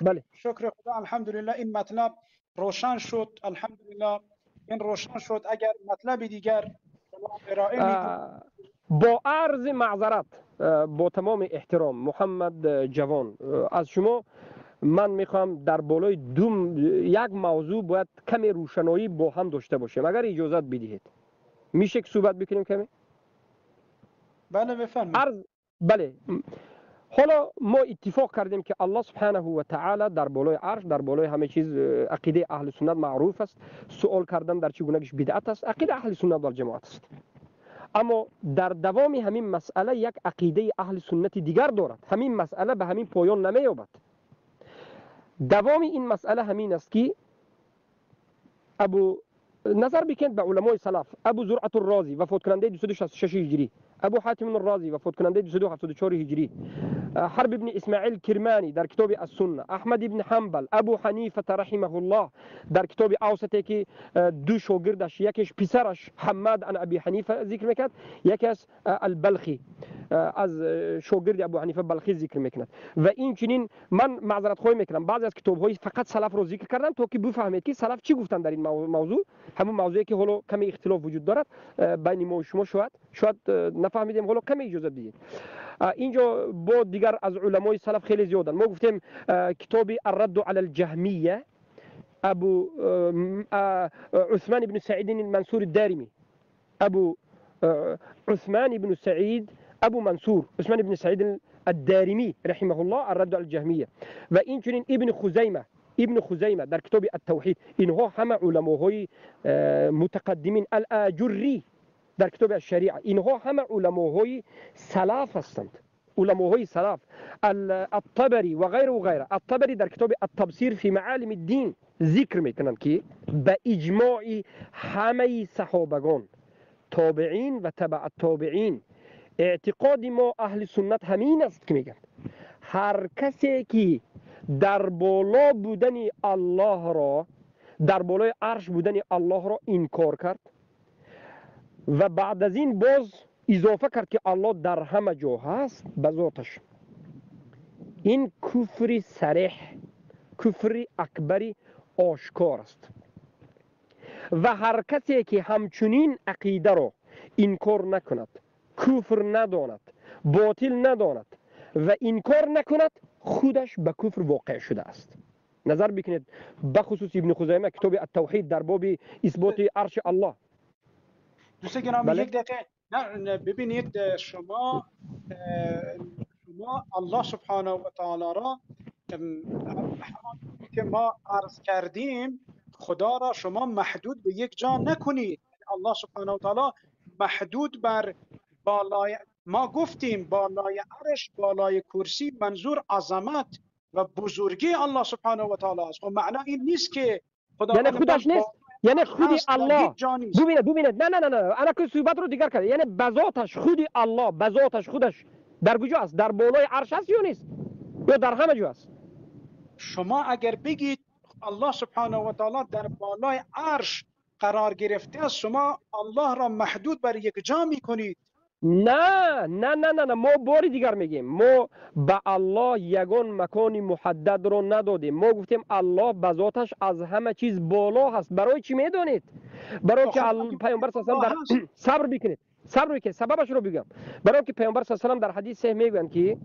Бале, шукри Худо, алҳамдулиллаҳ, ин матлаб рошан шуд. Алҳамдулиллаҳ, ин рошан шуд. Агар матлаби дигар ироа бо арзи маъзарат, бо тамоми эҳтиром, Муҳаммад Ҷавон, аз шумо ман мехоҳам дар болои як мавзӯъ бояд каме рӯшаноӣ бо ҳам дошта бошем. Агар иҷозат бидиҳед, мише ки суҳбат бикунем каме? Бале, бифармоед. Бале, ҳоло мо иттифоқ кардем ки Аллоҳ субҳанаҳу ва таъала дар болои арш, дар болои ҳама чиз, ақидаи аҳли суннат маъруф аст. Суол кардан дар чӣ гунагиш бидъат аст, ақидаи аҳли суннат вал ҷамоат аст. Аммо дар давоми ҳамин масъала як ақидаи аҳли суннати дигар дорад. Ҳамин масъала ба ҳамин поён намеёбад. Давоми ин масъала ҳамин аст ки Абу назар бикунед ба уламои салаф, Абу Зуръату Розӣ вафоткунандаи 266 ҳиҷрӣ, ابو حاتم الرازی وفات کننده 274 هجری، حرب ابن اسماعیل کرمانی در کتاب السنه، احمد ابن حنبل، ابو حنیفه رحمه الله در کتاب اوسطه که دو شاگردش، یکیش پسرش حماد عن ابی حنیفه ذکر میکرد، یکی از البلخی از شاگرد ابو حنیفه بلخی ذکر میکند. و این چنین من معذرت خواهی میکنم، بعضی از کتاب های فقط سلف رو ذکر کردم تا که بفهمید که سلف چی گفتن در این موضوع، همون موضوعی که حالا کمی اختلاف وجود دارد بین ما و شما، شاید نفهمیدیم، حالا کمی اجازه بدید. اینجا با دیگر از علمای سلف خیلی زیادن. ما گفتیم کتاب الرد علی الجهمیه، ابو عثمان بن سعید المنصور الدارمی، ابو عثمان بن سعید ابو منصور عثمان بن سعید الدارمی رحمه الله، الرد علی الجهمیه. و این چنین ابن خزیمه در کتاب التوحید. اینها همه علماهای متقدمین. الاجری در کتاب الشریعه. اینها همه علماهای سلف هستند، علماهای سلف. الطبری و غیره و غیره. الطبری در کتاب التبصیر فی معالم الدین ذکر میکنند که به اجماع همه صحابگان، تابعین و تبع التابعین، اعتقاد ما اهل سنت همین است که میگن هر کسی که در بالا بودن الله را، در بالای عرش بودن الله را انکار کرد و بعد از این باز اضافه کرد که الله در همه جا هست به ذاتش، این کفر صریح، کفر اکبری آشکار است. و هر کسی که همچنین عقیده را انکار نکند، کفر نداند، باطل نداند و انکار نکند، خودش به کفر واقع شده است. نظر بکنید بخصوص ابن خزیمه کتاب التوحید در باب اثبات عرش الله. دوست گرامی یک دقیقه نه، ببینید شما الله سبحانه و تعالی را که ما عرض کردیم، خدا را شما محدود به یک جا نکنید. الله سبحانه و تعالی محدود بر بالای، ما گفتیم بالای عرش، بالای کرسی، منظور عظمت و بزرگی الله سبحانه و تعالی است. و معنا این نیست که خدا یعنی خودش نیست، یعنی خودی الله. ببینید نه نه نه نه، انا که صحبت رو دیگر کرد، یعنی بذاتش خودی الله، بذاتش خودش در کجا است؟ در بالای عرش است یا نیست؟ یا در همه جا است؟ شما اگر بگید الله سبحانه و تعالی در بالای عرش قرار گرفته است، شما الله را محدود بر یک جا میکنید. نه نه نه نه نه، ما باری دیگر میگیم، ما به الله یگان مکان محدد رو ندادیم. ما گفتیم الله به ذاتش از همه چیز بالا هست. برای چی میدونید؟ برای که پیامبر صلی الله علیه و در صبر بکنید، صبر بکنید، سببش رو بگم. برای که پیامبر صلی الله علیه و در حدیث صحیح میگن که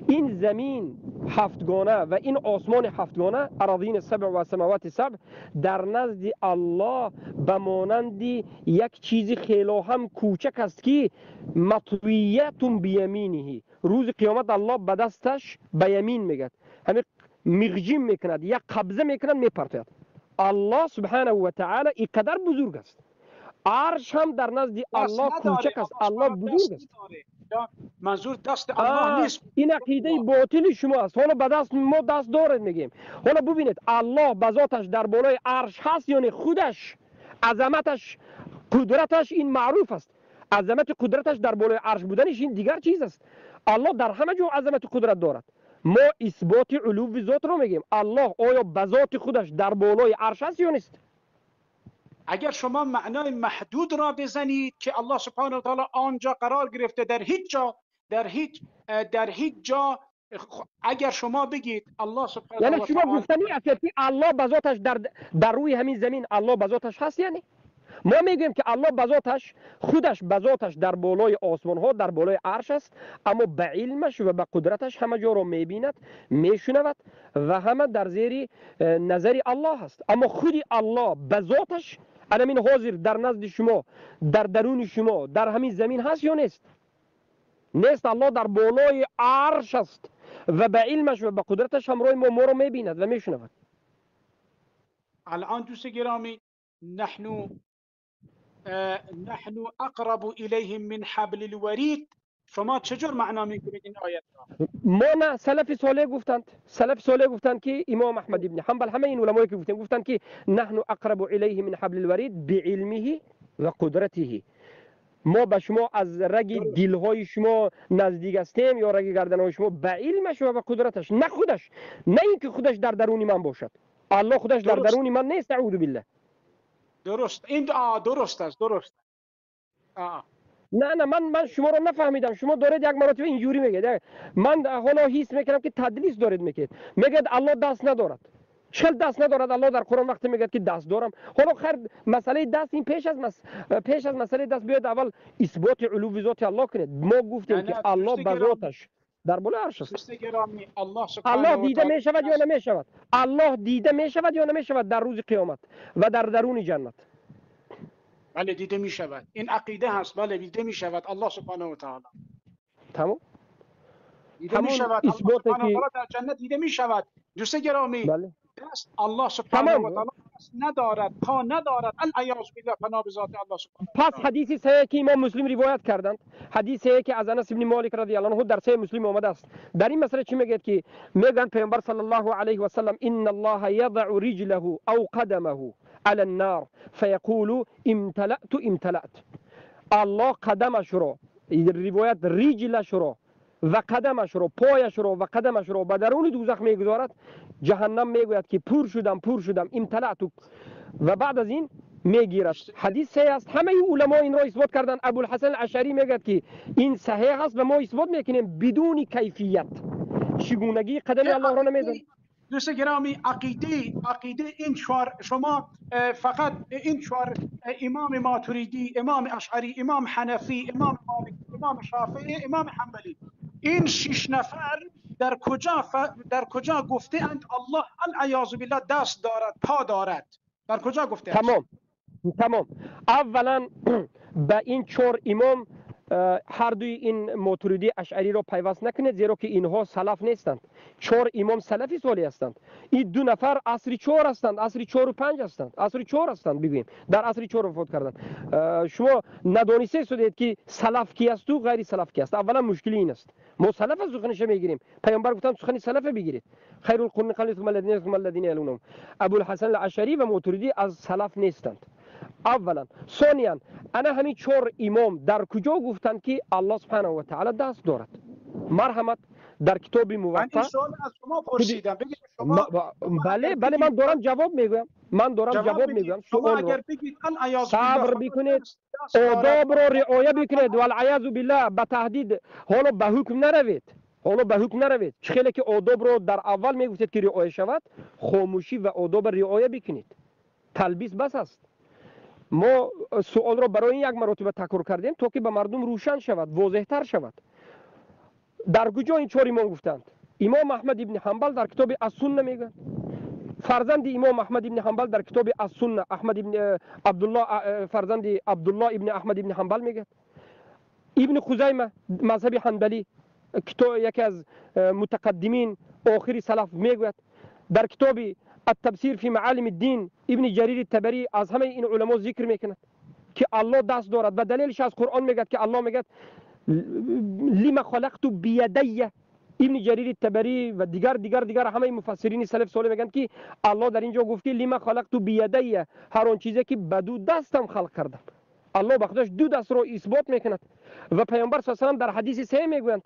این زمین هفتگانه و این آسمان هفتگانه، اراضین سبع و سماوات سبع، در نزد الله به مانند یک چیز خیلی هم کوچک است که مطویت بیمینه. روز قیامت الله به دستش به یمین میگد، همین مغجیم میکند، یک قبضه میکند، میپرتد. الله سبحانه و تعالی اینقدر بزرگ است. عرش هم در نزد الله کوچک است، الله بزرگ است. منظور دست الله نیست. این عقیده باطل شما است. حالا به دست ما دست دارد میگیم. حالا ببینید الله به ذاتش در بالای عرش هست، یعنی خودش عظمتش قدرتش این معروف است. عظمت قدرتش در بالای عرش بودنش این دیگر چیز است. الله در همه جا عظمت قدرت دارد. ما اثبات علو ذات رو میگیم. الله آیا به ذات خودش در بالای عرش هست یا نیست؟ اگر شما معنای محدود را بزنید که الله سبحانه و تعالی آنجا قرار گرفته، در هیچ جا، در هیچ جا، اگر شما بگید الله سبحانه یعنی و شما گفتنی است که الله به ذاتش در روی همین زمین الله به ذاتش هست، یعنی ما میگیم که الله به ذاتش خودش به ذاتش در بالای آسمان ها، در بالای عرش است، اما به علمش و به قدرتش همه جا رو میبیند، میشنود و همه در زیر نظر الله است. اما خودی الله به ذاتش الان حاضر در نزد شما، در درون شما، در همین زمین هست یا نیست؟ نیست. الله در بالای عرش است و به علمش و به قدرتش همراه ما رو میبیند و میشنود. الان دوست گرامی، نحن اقرب الیهم من حبل الورید، شما چجور معنا میکنید این آیت را؟ ما نه، سلف صالح گفتند، سلف صالح گفتند که امام احمد ابن حنبل، همه این علمایی که گفتند که نحن اقرب الیه من حبل الورید بعلمه و قدرته. ما به شما از رگ دلهای شما نزدیک هستیم یا رگ گردنهای شما، به علمش و به قدرتش، نه خودش، نه اینکه خودش در درون من باشد. الله خودش در درون من نیست، اعوذ بالله. درست، این درست است، درست. نه نه، من شما رو نفهمیدم. شما دارید یک مراتب اینجوری میگید. من حالا حس میکنم که تدلیس دارید میگید. میگید الله دست ندارد. چل دست ندارد الله در قرآن وقتی میگه که دست دارم. حالا خیر، مسئله دست این پیش از مسئله دست بیاید اول اثبات علو ذات الله کنید. ما گفتیم که الله به ذاتش در بالای عرش است. الله دیده میشود یا نمیشود؟ الله دیده میشود یا نمیشود در روز قیامت و در درون جنت؟ بله دیده میشود. این عقیده هست. بله دیده میشود الله سبحانه و تعالی. تمام، دیده میشود. الله سبحانه و تعالی در جنت دیده میشود. دوست گرامی، بله. دست الله سبحانه و تعالی ندارد، پا ندارد، العیاذ بالله، پناه به ذات الله سبحانه. پس حدیث صحیح که امام مسلم روایت کردند، حدیث صحیح که از انس بن مالک رضی الله عنه در صحیح مسلم آمده است، در این مسئله چی میگه؟ که میگن پیامبر صلی الله علیه و سلم ان الله یضع رجله او قدمه على النار فیقول امتلأت امتلأت. الله قدمش رو، روایت رجلش رو و قدمش رو، پایش رو و قدمش رو به درون دوزخ میگذارد. جهنم میگوید که پر شدم، پر شدم، امتلأت، و بعد از این میگیرد. حدیث صحیح است، همه علما این را اثبات کردن. ابوالحسن اشعری میگوید که این صحیح است و ما اثبات میکنیم بدون کیفیت. چگونگی قدم الله را نمیدونیم. دوست گرامی، عقیده این چهار، شما فقط این چهار امام ماتریدی، امام اشعری، امام حنفی، امام مالکی، امام شافعی، امام حنبلی، این شش نفر در کجا گفته اند الله العیاذ بالله دست دارد، پا دارد؟ در کجا گفته اند؟ تمام. اولا به این چهار امام هر دوی این ماتریدی اشعری را پیوست نکنید، زیرا که اینها سلف نیستند. چهار امام سلفی صالح هستند. این دو نفر عصر چهار هستند، عصر 4 و 5 هستند، عصر 4 هستند. بگوییم در عصر 4 وفات کردند. شما ندانسته شدید که سلف کی است و غیر سلف کی است. اولا مشکل این است، ما سلف از سخنش میگیریم. پیامبر گفتن سخن سلف بگیرید، خیر القرون قرنی ثم الذین ثم الذین یلونهم. ابوالحسن الاشعری و ماتریدی از سلف نیستند. اولا. ثانیا، انا همین چهار امام در کجا گفتند که الله سبحانه و تعالی دست دارد؟ مرحمت در کتاب موطا. من این سوال از شما پرسیدم، بگید شما. بله بله، من دارم جواب میگویم. من دارم جواب میگویم. شما اگر بگید صبر بکنید، آداب را رعایت بکنید، والعیاذ بالله به تهدید حالا به حکم نروید. حالا به حکم نروید. خیلی که آداب را در اول میگفتید که رعایت شود، خاموشی و آداب رعایت بکنید. تلبیس بس است. ما سوال را برای یک مرتبه تکرار کردیم تا که به مردم روشن شود، واضح تر شود. در کجا این چهار امام گفتند؟ امام احمد ابن حنبل در کتاب السنه میگه، فرزند امام احمد ابن حنبل در کتاب السنه، احمد ابن عبدالله، فرزند عبدالله ابن احمد ابن حنبل میگه، ابن خزیمه مذهب حنبلی، کتاب یکی از متقدمین آخری سلف میگوید، در کتاب التبصیر فی معالم الدین ابن جریر الطبری از همه این علما ذکر میکنه که الله دست دارد و دلیلش از قرآن میگه که الله میگه لما خلقت بیدی. ابن جریر الطبری و دیگر دیگر دیگر همه مفسرین سلف صالح میگن که الله در اینجا گفت که لما خلقت بیدی، هر آن چیزی که به دو دستم خلق کردم. الله به خودش دو دست رو اثبات میکند و پیامبر صلی الله علیه و در حدیث صحیح میگویند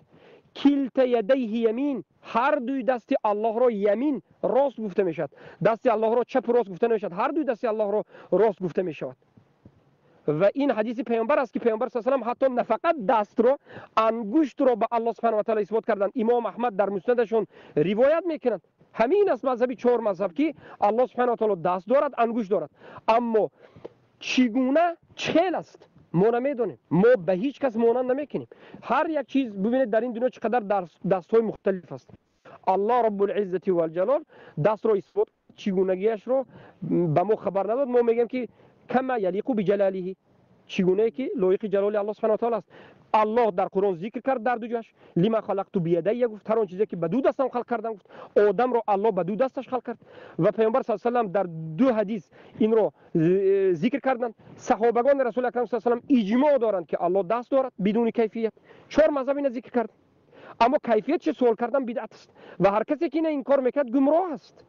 کلتا یدیه یمین، هر دوی دست الله را یمین راست گفته میشود، دست الله را چپ راست گفته نمیشود، هر دوی دست الله را راست گفته میشود. و این حدیث پیامبر است که پیامبر صلی الله علیه و حتی نه فقط دست را، انگشت را به الله سبحانه و تعالی اثبات کردند. امام احمد در مسندشون روایت میکنند. همین است مذهبی چهار مذهب که الله سبحانه و تعالی دست دارد، انگشت دارد، اما چگونه چخیل است ما نمیدونیم. ما به هیچ کس مانند نمیکنیم. هر یک چیز ببینید در این دنیا چقدر دست های مختلف است. الله رب العزت و الجلال دست را اثبات، چگونگیش رو به ما خبر نداد. ما میگیم که کما یلیق بجلاله، چگونه که لایق جلال الله سبحانه و تعالی است. الله در قرآن ذکر کرد در دو جاش، لما خلقت بیدی گفت، هر آن چیزی که به دو دستم خلق کردم گفت. آدم رو الله به دو دستش خلق کرد و پیامبر صلی الله علیه و سلم در دو حدیث این رو ذکر کردند. صحابگان رسول اکرم صلی الله علیه و سلم اجماع دارند که الله دست دارد بدون کیفیت. چهار مذهب اینو ذکر کرد، اما کیفیت چه سوال کردن بدعت است و هر کسی که اینو انکار میکرد گمراه است.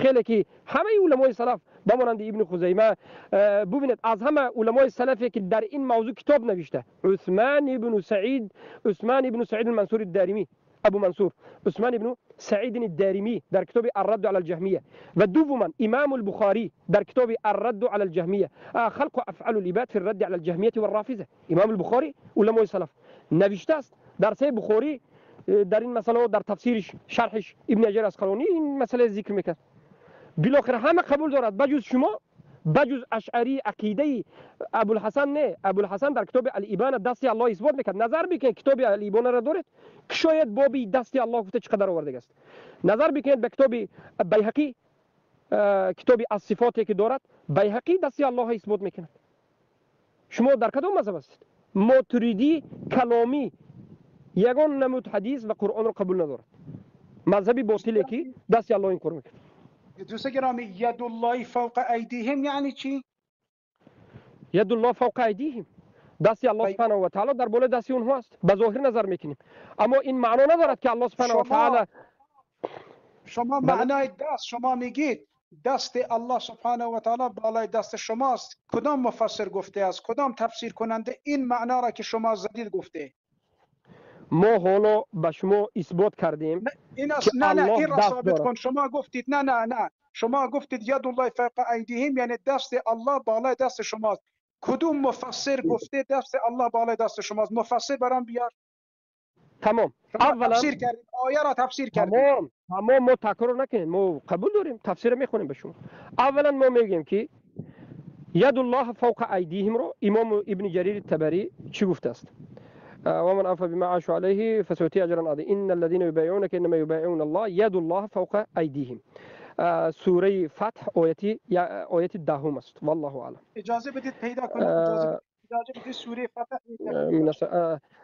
خیلی که همه علمای سلف به مانند ابن خزیمه، ببینید از همه علمای سلفی که در این موضوع کتاب نوشته، عثمان ابن سعید المنصور الدارمی، ابو منصور عثمان ابن سعید الدارمی در کتاب الرد علی الجهمیه، و دوما امام البخاری در کتاب الرد علی الجهمیه، خلق افعال العباد فی الرد علی الجهمیه والرافضه، امام البخاری علمای سلف نوشته است در صحیح بخاری در این مسئله، در تفسیرش شرحش ابن حجر عسقلانی این مسئله ذکر میکرد. بالاخره همه قبول دارد بجز شما، بجز اشعری عقیده ابوالحسن. نه، ابوالحسن در کتاب الابانه دست الله اثبات میکرد. نظر بکنید کتاب الابانه را دارید که شاید بابی دست الله گفته چقدر آورده است. نظر بکنید به کتاب بیهقی، کتاب الصفاتی که دارد بیهقی دست الله اثبات میکند. شما در کدام مذهب هستید؟ ماتریدی کلامی یگان نمود حدیث و قرآن را قبول ندارد، مذهبی باطلی که دست الله این کار میکرد. دوست گرامی، ید الله فوق ایدیهم یعنی چی؟ ید الله فوق ایدیهم، دست الله سبحانه و تعالی در بالای دست اونها است. به ظاهر نظر میکنیم، اما این معنا ندارد که الله سبحانه و تعالی شما معنای دست، شما میگید دست الله سبحانه و تعالی بالای دست شماست. کدام مفسر گفته است؟ کدام تفسیر کننده این معنا را که شما زدید گفته؟ ما حالا به شما اثبات کردیم. این نه نه، این را ثابت کن. شما گفتید نه نه نه، شما گفتید ید الله فوق ایدیهم یعنی دست الله بالای دست شماست. کدوم مفسر گفته دست الله بالای دست شماست؟ مفسر برام بیار. تمام. اولا تفسیر کردید، آیه را تفسیر کردید. تمام تمام، ما تکرار نکنیم، ما قبول داریم، تفسیر میخونیم به شما. اولا ما میگیم که ید الله فوق ایدیهم رو امام ابن جریر الطبری چی گفته است؟ ومن أوفى بما عاشوا عليه فسيؤتيه أجرا عظيما إن الذين يبايعونك إنما يبايعون الله يد الله فوق أيديهم. سوره فتح آیت دهم است. والله اعلم. اجازه بدید پیدا کنم. اجازه بدید سوره فتح. من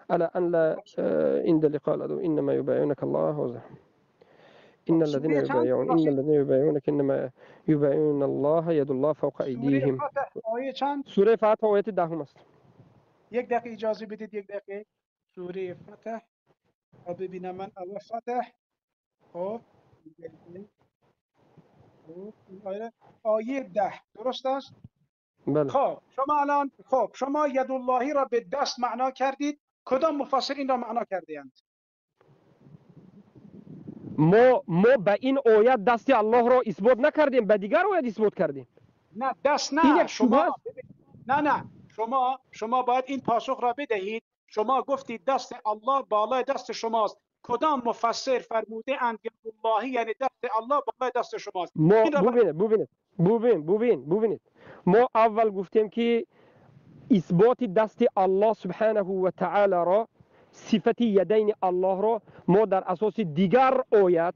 على ان لا عند لقاء العدو انما يبايعونك الله ان الذين يبايعون ان الذين يبايعونك انما يبايعون الله يد الله فوق أيديهم. آیه چند؟ سوره فتح آیت دهم است. یک دقیقه اجازه بدید، یک دقیقه. سوره فتح ببینم من اول فتح. خب آیه 10 درست است؟ بله. خب شما الان، خب شما ید اللهی را به دست معنا کردید. کدام مفسر این را معنا کرده اند؟ ما به این آیت دست الله را اثبات نکردیم، به دیگر آیت اثبات کردیم. نه دست نه، شما نه نه، شما باید این پاسخ را بدهید. شما گفتید دست الله بالای دست شماست. کدام مفسر فرموده اند اللهی یعنی دست الله بالای دست شماست؟ ما ببینید ببینید ما اول گفتیم که اثبات دست الله سبحانه و تعالی را، صفت یدین الله را ما در اساس دیگر آیت،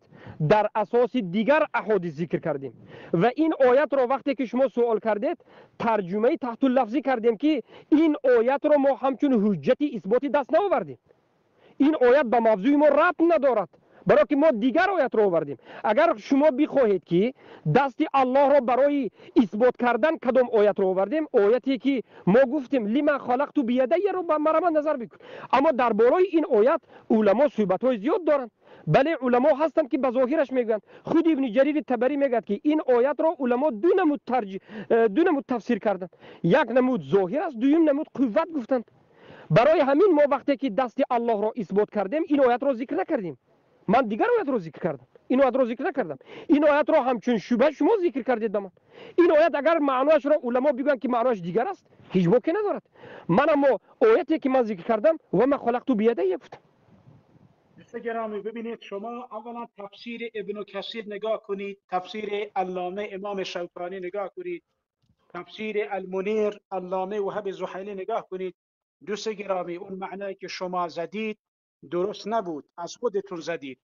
در اساس دیگر احادیث ذکر کردیم و این آیت را وقتی که شما سوال کردید ترجمه تحت اللفظی کردیم که این آیت را ما همچون حجت اثبات دست نآوردیم. این آیت به موضوع ما ربط ندارد، برای که ما دیگر آیت را آوردیم. اگر شما بخواهید که دست الله را برای اثبات کردن کدام آیت را آوردیم، آیتی که ما گفتیم لما خلقت بیدی را به مرمت نظر بکن. اما در بالای این آیت علما صحبت های زیاد دارند. بله علما هستند که به ظاهرش میگویند. خود ابن جریر طبری میگوید که این آیت را علما دو نمود تفسیر کردند. یک نمود ظاهر است، دویم نمود قوت گفتند. برای همین ما وقتی که دست الله را اثبات کردیم این آیت را ذکر نکردیم. من دیگر آیت رو ذکر کردم، این آیت رو ذکر نکردم. این آیت رو همچون شبهه شما ذکر کردید به من. این آیت اگر معناش را علما بگویند که معناش دیگر است، هیچ باکی ندارد. من اما آیتی که من ذکر کردم و ما خلقت بیدی گفتم. دوست گرامی ببینید، شما اولا تفسیر ابن کثیر نگاه کنید، تفسیر علامه امام شوکانی نگاه کنید، تفسیر المنیر علامه وهب زحیلی نگاه کنید. دوست گرامی اون معنایی که شما زدید درست نبود، از خودتون زدید.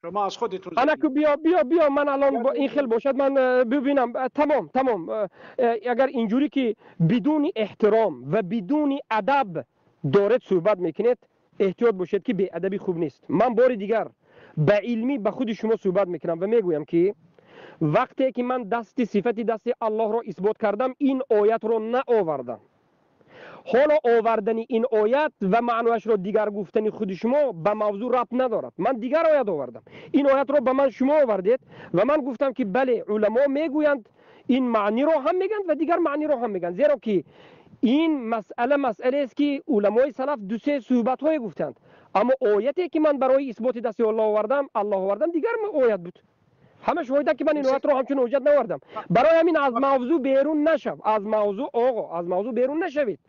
شما از خودتون زدید. انا که بیا بیا بیا من الان با این خیل باشد من ببینم. تمام. اگر اینجوری که بدون احترام و بدون ادب دارد صحبت میکنید، احتیاط باشید که بی ادبی خوب نیست. من بار دیگر به علمی به خود شما صحبت میکنم و میگویم که وقتی که من دست صفت دست الله را اثبات کردم این آیت را نآوردم. ҳоло овардани ин оят ва маънояшро дигар гуфтани худи шумо ба мавзӯъ рабт надорад. Ман дигар оят овардам. Ин оятро ба ман шумо овардед ва ман гуфтам ки бале, уламо мегӯянд ин маъниро ҳам мегӯянд ва дигар маъниро ҳам мегӯянд, зеро ки ин масъала масъалаест ки уламои салаф ду се суҳбатҳое гуфтанд. Аммо ояте ки ман барои исботи дасти Аллоҳ овардам, дигар оят буд. Ҳама шоҳиданд ки ман ин оятро ҳамчун ҳуҷҷат наовардам. Барои ҳамин аз мавзӯъ берун нашав. Аз мавзӯъ оғо, аз мавзӯъ берун нашавед.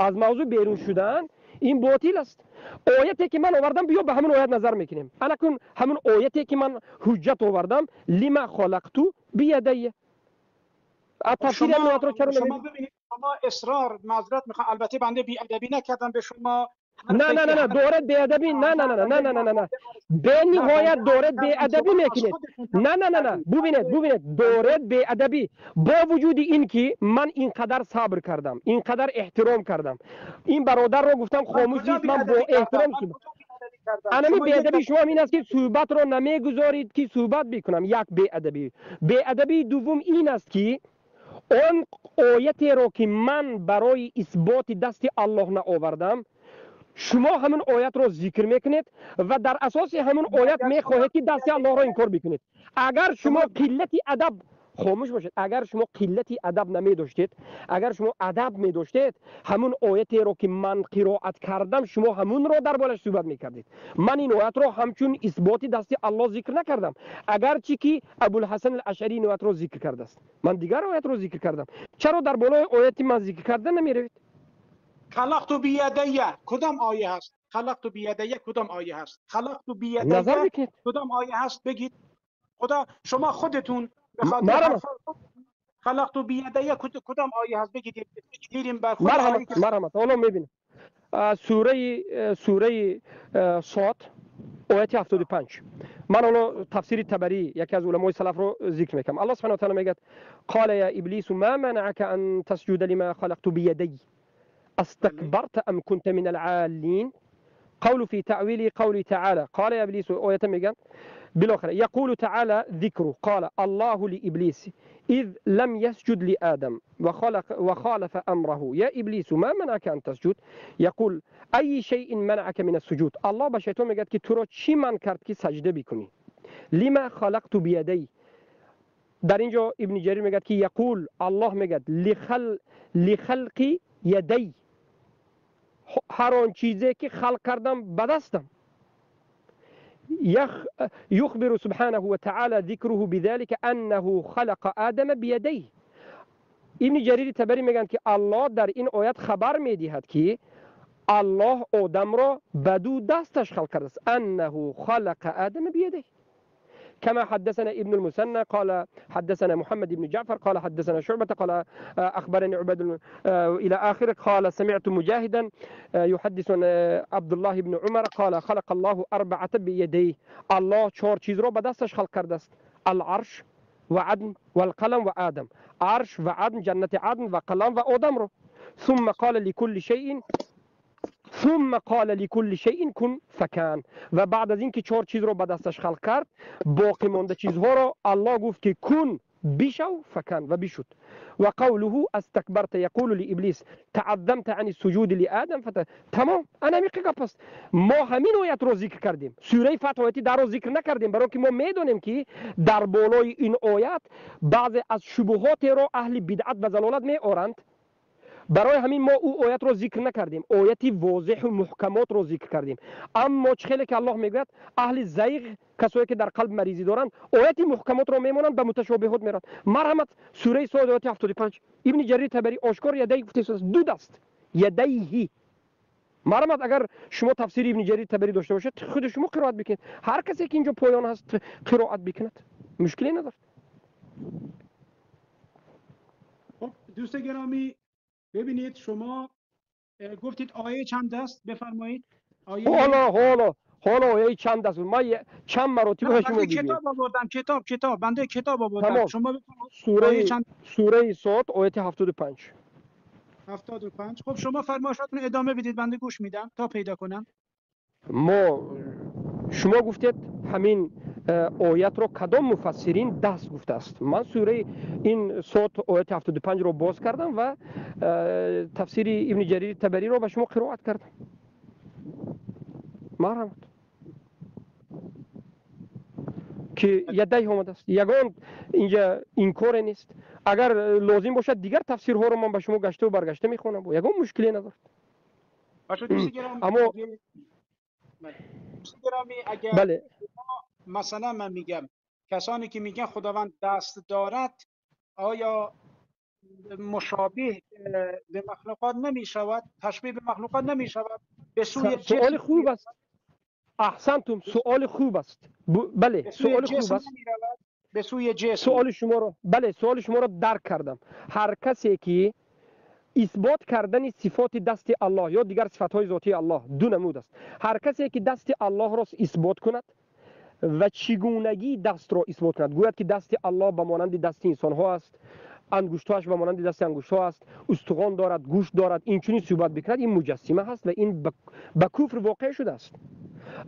Аз мавзӯъ берун шудан ин ботил аст. Ояте ки ман овардам, биё ба ҳамон оят назар мекунем. Анакун ҳамон ояте ки ман ҳуҷҷат овардам, лима халақту биядайя. تفسیر این آیات رو چرا نمی‌بینید؟ شما اصرار، معذرت میخوام، البته بنده بی‌ادبی نکردم به شما. نه نه نه نه، دورت بی‌ادبی، نه نه نه نه نه نه نه نه، به نهایت دورت بی‌ادبی میکنید. نه نه نه نه، ببینید دورت بی‌ادبی. با وجود این که من اینقدر صبر کردم، اینقدر احترام کردم، این برادر رو گفتم خاموش نیست، من با احترام انمی بی‌ادبی شما این است که صحبت رو نمیگذارید که صحبت بکنم. یک بی‌ادبی. بی‌ادبی دوم این است که он оятеро ки ман барои исботи дасти Аллоҳ наовардам, шумо ҳамин оятро зикр мекунед ва дар асоси ҳамин оят мехоҳед ки дасти Аллоҳро инкор бикунед. Агар шумо қиллати адаб, хомӯш бошед, агар шумо қиллати адаб намедоштед, агар шумо адаб медоштед, ҳамун оятеро ки ман қироат кардам, шумо ҳамунро дар болаш суҳбат мекардед. Ман ин оятро ҳамчун исботи дасти Аллоҳ зикр накардам, агарчи ки Абулҳасан ал-Ашъарӣ ин оятро зикр кардааст. Ман дигар оятро зикр кардам. Чаро дар болои ояти ман зикр карда намеравед? خلقت بیدیه کدام آیه هست؟ خلقت بیدیه کدام آیه هست؟ خلقت بیدیه کدام آیه هست؟ بگید. خدا شما خودتون خلقت بیدیه کدام آیه هست؟ بگید. میریم بر خود. مرحمت مرحمت. حالا میبینیم سوره صاد آیت 75. من حالا تفسیر طبری یکی از علمای سلف رو ذکر میکنم. الله سبحانه و تعالی میگه قال یا ابلیس ما منعك ان تسجد لما خلقت بيدي استكبرت ام كنت من العالين. قول في تأويل قوله تعالى قال يا ابلیس، آیت میگن بالاخره يقول تعالى ذكره قال الله لإبليس إذ لم يسجد لآدم وخالف أمره يا إبليس ما منعك أن تسجد. يقول أي شيء منعك من السجود. الله به شیطان میگه که تو را چی من کرد که سجده بکنی؟ لما خلقت بیدی. در اینجا ابن جریر میگه که یقول الله میگه لخلق یدی، هر آن چیزی که خلق کردم به دستم. يخبر سبحانه وتعالى ذكره بذلك أنه خلق آدم بيديه. ابن جرير تبری میگن که الله در این آیت خبر میدهد که الله آدم را به دو دستش خلق کرده است. أنه خلق آدم بيديه. كما حدثنا ابن المثنى قال حدثنا محمد بن جعفر قال حدثنا شعبة قال أخبرني عبد إلى آخره قال سمعت مجاهدا يحدث عبد الله بن عمر قال خلق الله أربعة بيديه. الله چهار چیز را به دستش خلق کرده است: العرش و عدن والقلم و آدم. عرش و عدن، جنت عدن و قلم و آدم رو. ثم قال لكل شيء ثم قال لكل شيء كن فكان. و بعد از اینکه چهار چیز رو به دستش خلق کرد، باقی مانده چیزها رو الله گفت که کن، بشو، فکان، و بشد. و قوله استكبرت يقول لابلیس تعظمت عن السجود لآدم تمام. انا میگم پس ما همین آیت رو ذکر کردیم، سوره فتح آیتی در رو ذکر نکردیم، برای که ما میدونیم که در بالای این آیت بعضی از شبهات رو اهل بدعت و ضلالت میآورند. برای همین ما او آیت رو ذکر نکردیم، آیتی واضح و محکمات رو ذکر کردیم. اما چه که الله میگوید اهل زیغ، کسایی که در قلب مریضی دارند، آیتی محکمات رو میمونند، به متشابهات میرند. مرحمت سوره صاد آیت 75 ابن جریر طبری آشکار یدی گفته است، دو دست، یدیه. مرحمت اگر شما تفسیر ابن جریر طبری داشته باشید خود شما قرائت بکنید. هر کسی که اینجا پایان هست قرائت بکند، مشکلی ندارد. خب دوست گرامی، ببینید شما گفتید آیه چند است؟ بفرمایید. آیه حالا آیه چند است؟ ما چند مراتب شما دیدیم. کتاب آوردم، کتاب بنده کتاب آوردم. شما بفرمایید چند؟ سوره صاد آیه 75. 75. خب شما فرمایشاتون ادامه بدید، بنده گوش میدم تا پیدا کنم. ما شما گفتید همین Оятро кадом муфассирин даст гуфтааст? Ман сураи ин Сод ояти 75-ро боз кардам ва тафсири Ибни Ҷарири Табариро ба шумо қироат кардам. Марҳамат, ки ядайҳ омадааст, ягон инҷа инкоре нест. Агар лозим бошад, дигар тафсирҳоро ман ба шумо гаштаву баргашта мехонам, ягон мушкиле надорад. Аммо бале, مثلا من میگم کسانی که میگن خداوند دست دارد، آیا مشابه به مخلوقات نمیشود؟ تشبیه به مخلوقات نمیشود؟ به سوی سوال خوب است. احسنتم، سوال خوب است. بله، سوال خوب است. به سوی جسم. سوال شما رو، بله، سوال شما رو درک کردم. هر کسی که اثبات کردن صفات دست الله یا دیگر صفات ذاتی الله دو نمود است. هر کسی که دست الله را اثبات کند و چگونگی دست را اثبات کند، گوید که دست الله به مانند دست انسان ها است، انگشت‌هاش به مانند دست انگشت‌ها است، استخوان دارد، گوشت دارد، این چنین صحبت بکند، این مجسمه هست و این به کفر واقع شده است.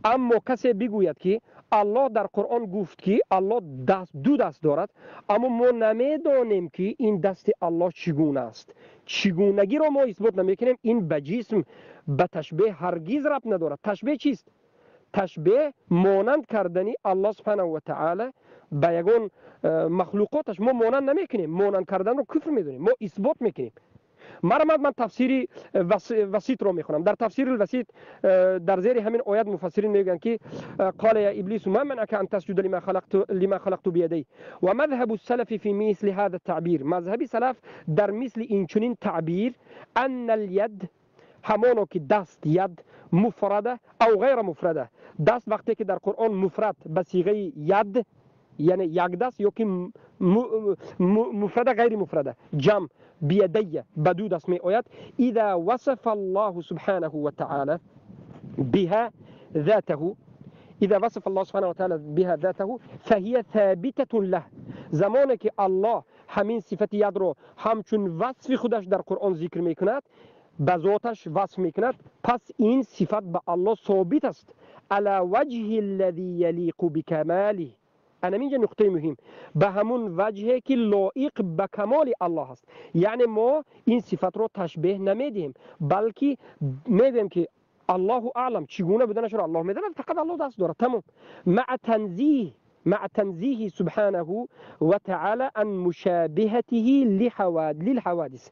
اما کسی بگوید که الله در قرآن گفت که الله دست، دو دست دارد، اما ما نمیدانیم که این دست الله چگونه است، چگونگی را ما اثبات نمیکنیم، این به جسم، به تشبیه هرگز ربط ندارد. تشبیه چیست؟ تشبیه مانند کردنی الله سبحانه و تعالی به یگان مخلوقاتش. ما مانند نمیکنیم، مانند کردن رو کفر میدونیم، ما اثبات میکنیم. مرحمت، من تفسیری وسیط رو میخونم. در تفسیر الوسیط در زیر همین آیت مفسرین میگن که قال یا ابلیس ما منعك ان تسجد لما خلقت بيدي ومذهب السلف في مثل هذا التعبير، مذهب سلف در مثل این چنین تعبیر، ان اليد، همانو که دست، ید مفرده او غیر مفرده، دست وقتی که در قرآن مفرد به صیغه ید، یعنی یک دست، یا که مفرده غیر مفرده، جمع، بيدي، به دو دست می آید، اذا وصف الله سبحانه وتعالى بها ذاته، اذا وصف الله سبحانه وتعالى بها ذاته فهي ثابتة له. زمانی که الله همین صفت ید رو همچون وصف خودش در قرآن ذکر میکند، به ذاتش وصف میکند، پس این صفت به الله ثابت است، على وجه الذي يليق بكماله. انا اینجا نقطه مهم، به همون وجهی که لایق به کمال الله است. یعنی ما این صفت رو تشبیه نمیدیم، بلکه میگیم که الله اعلم، چگونه بودنش رو الله میداند، فقط الله دست دارد، تمام. مع تنزيه سبحانه وتعالى عن مشابهته للحوادث.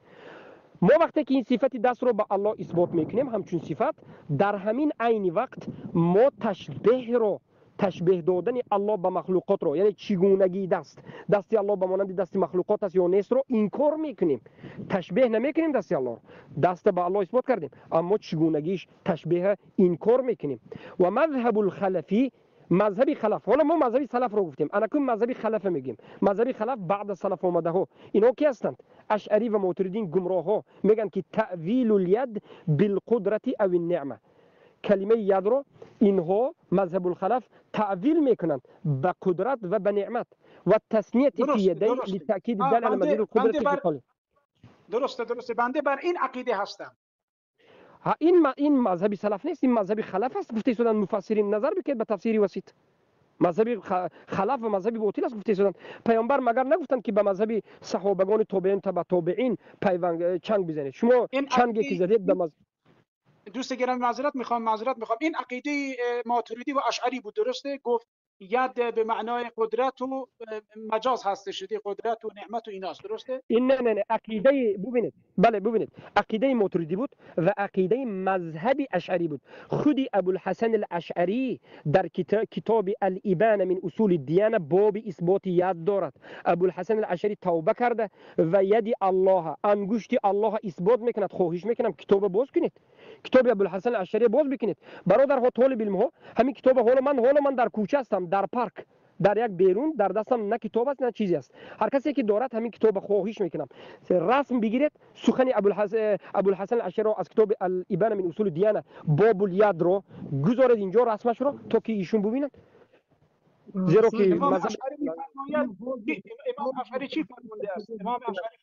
ما وقتی که این صفت دست رو به الله اثبات میکنیم همچون صفت، در همین عین وقت ما تشبیه رو، تشبیه دادن الله به مخلوقات رو، یعنی چگونگی دست، دست الله به مانند دست مخلوقات است یا نیست رو انکار میکنیم. تشبیه نمیکنیم دست الله رو، دست به الله اثبات کردیم، اما چگونگیش تشبیه انکار میکنیم. و مذهب الخلفی، مذهبی خلف، حالا ما مذهبی سلف رو گفتیم، اکنون مذهبی خلف میگیم. مذهبی خلف بعد از سلف آمده ها، اینا کی هستند؟ اشعری و ماتریدین، گمراه ها، میگن که تأویل الید بالقدرت او النعمه. کلمه ید رو اینها، مذهب الخلف، تأویل میکنند به قدرت و به نعمت و تثنیه فی یدی لتأکید دل على مزید القدرت فی قوله. درسته، بنده بر این عقیده هستم. این مذهبی سلف نیست، این مذهبی خلف است. گفته شدن مفسرین، نظر بکنید به تفسیری وسیط، مذهبی خلف و مذهبی باطل است گفته شدن. پیامبر مگر نگفتند که به مذهبی صحابگان، تابعین، تبع تابعین پیوند چنگ بزنید؟ شما چنگی که زدید به مذهب دوست گرامی، معذرت میخوام، این عقیده ماتریدی و اشعری بود، درسته؟ گفت ید به معنای قدرت و مجاز هستش، قدرت و نعمت و ایناست، درسته؟ این نه نه نه، عقیده، ببینید، بله، ببینید، عقیده ماتریدی بود و عقیده مذهبی اشعری بود. خودی ابوالحسن الاشعری در کتاب الابانه من اصول الدیانه باب اثبات ید دارد. ابوالحسن الاشعری توبه کرده و ید الله، انگشت الله اثبات میکند. خواهش میکنم کتاب باز کنید، کتاب ابوالحسن الاشعری باز بکنید. برادرها، طالب علم ها، همین کتاب، حالا من در کوچه هستم، در پارک، در یک بیرون، در دستم نه کتاب است نه چیزی است. هر کسی که دارد همین کتاب، خواهش میکنم رسم بگیرید سخن ابوالحسن الاشعری از کتاب الابانه من اصول دیانه، باب الید رو گذارید اینجا، رسمش رو، تا که ایشون ببینند، زیرا که امام اشعری چی فرموده است؟ امام اشعری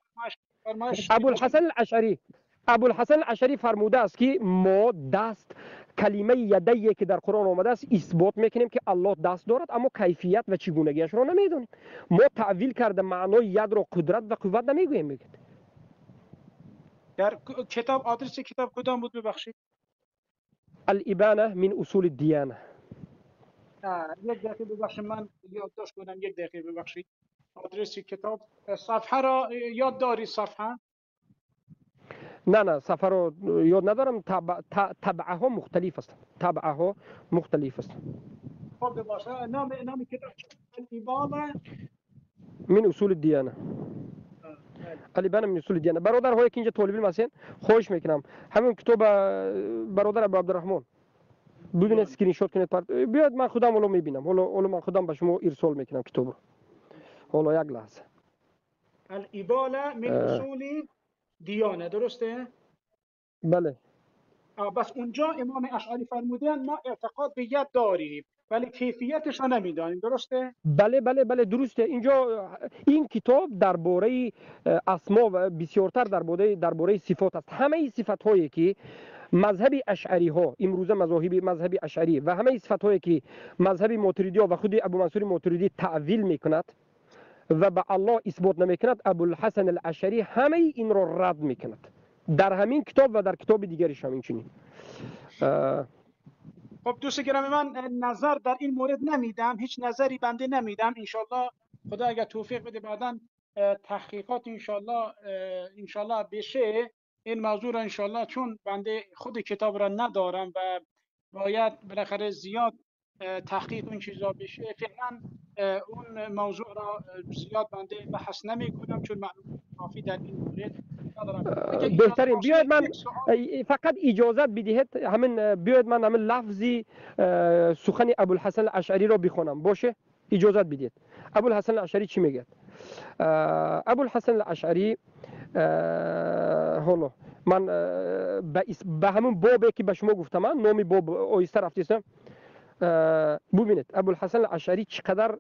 فرمایش ابوالحسن الاشعری فرموده است که ما دست کلمه یدیه که در قرآن آمده است اثبات میکنیم که الله دست دارد، اما کیفیت و چگونگیش را نمیدونیم. ما تعویل کرده معنای ید را قدرت و قوت نمیگوییم. میگه در کتاب آدرس کتاب کدام بود ببخشید؟ الابانه من اصول الدیانه. یک دقیقه ببخشید من یادداشت کنم، یک دقیقه ببخشید. آدرس کتاب، صفحه را یاد داری؟ صفحه؟ نه صفحه رو یاد ندارم. تبعه ها مختلف است. تبعه ها مختلف است. خب باشه. نام کتاب الابانه من اصول الدیانه. الابانه من اصول الدیانه. برادرهایی که اینجا طالب علم هستین خواهش میکنم همون کتاب برادر ابو عبدالرحمن ببینید، اسکرین شات کنید، بیاد من خودم اولو میبینم. حالا من خودم به شما ارسال میکنم کتاب رو. حالا یک لحظه. الابانه من اصول دیانه، درسته؟ بله. بس اونجا امام اشعری فرمودن ما اعتقاد به ید داریم ولی کیفیتش را نمیدانیم، درسته؟ بله بله بله درسته. اینجا این کتاب درباره اسما و بسیارتر درباره صفات است. همه صفات هایی که مذهب اشعری ها امروزه مذهب اشعری و همه صفات هایی که مذهب ماتریدی ها و خود ابو منصور ماتریدی تعویل میکند و به الله اثبات نمیکند، ابوالحسن الاشعری همه این را رد میکند در همین کتاب و در کتاب دیگرش هم اینچنین. خب دوست گرامی، من نظر در این مورد نمیدم، هیچ نظری بنده نمیدم. انشالله خدا اگر توفیق بده بعداً تحقیقات انشالله بشه این موضوع را انشالله، چون بنده خود کتاب را ندارم و باید بالاخره زیاد تحقیق این چیزا بشه. فعلا اون موضوع را زیاد بنده بحث نمی کنم چون معلومات کافی در این مورد ندارم. بهترین بیاید من فقط اجازت بدهید همین، بیاید من همین لفظی سخن ابوالحسن الاشعری را بخونم، باشه؟ اجازت بدید. ابوالحسن الاشعری چی میگه؟ ابوالحسن الاشعری حالا من به همون بابی که به شما گفتم، من نام باب آیسته رفتیستم. ببینید ابوالحسن الاشعری چقدر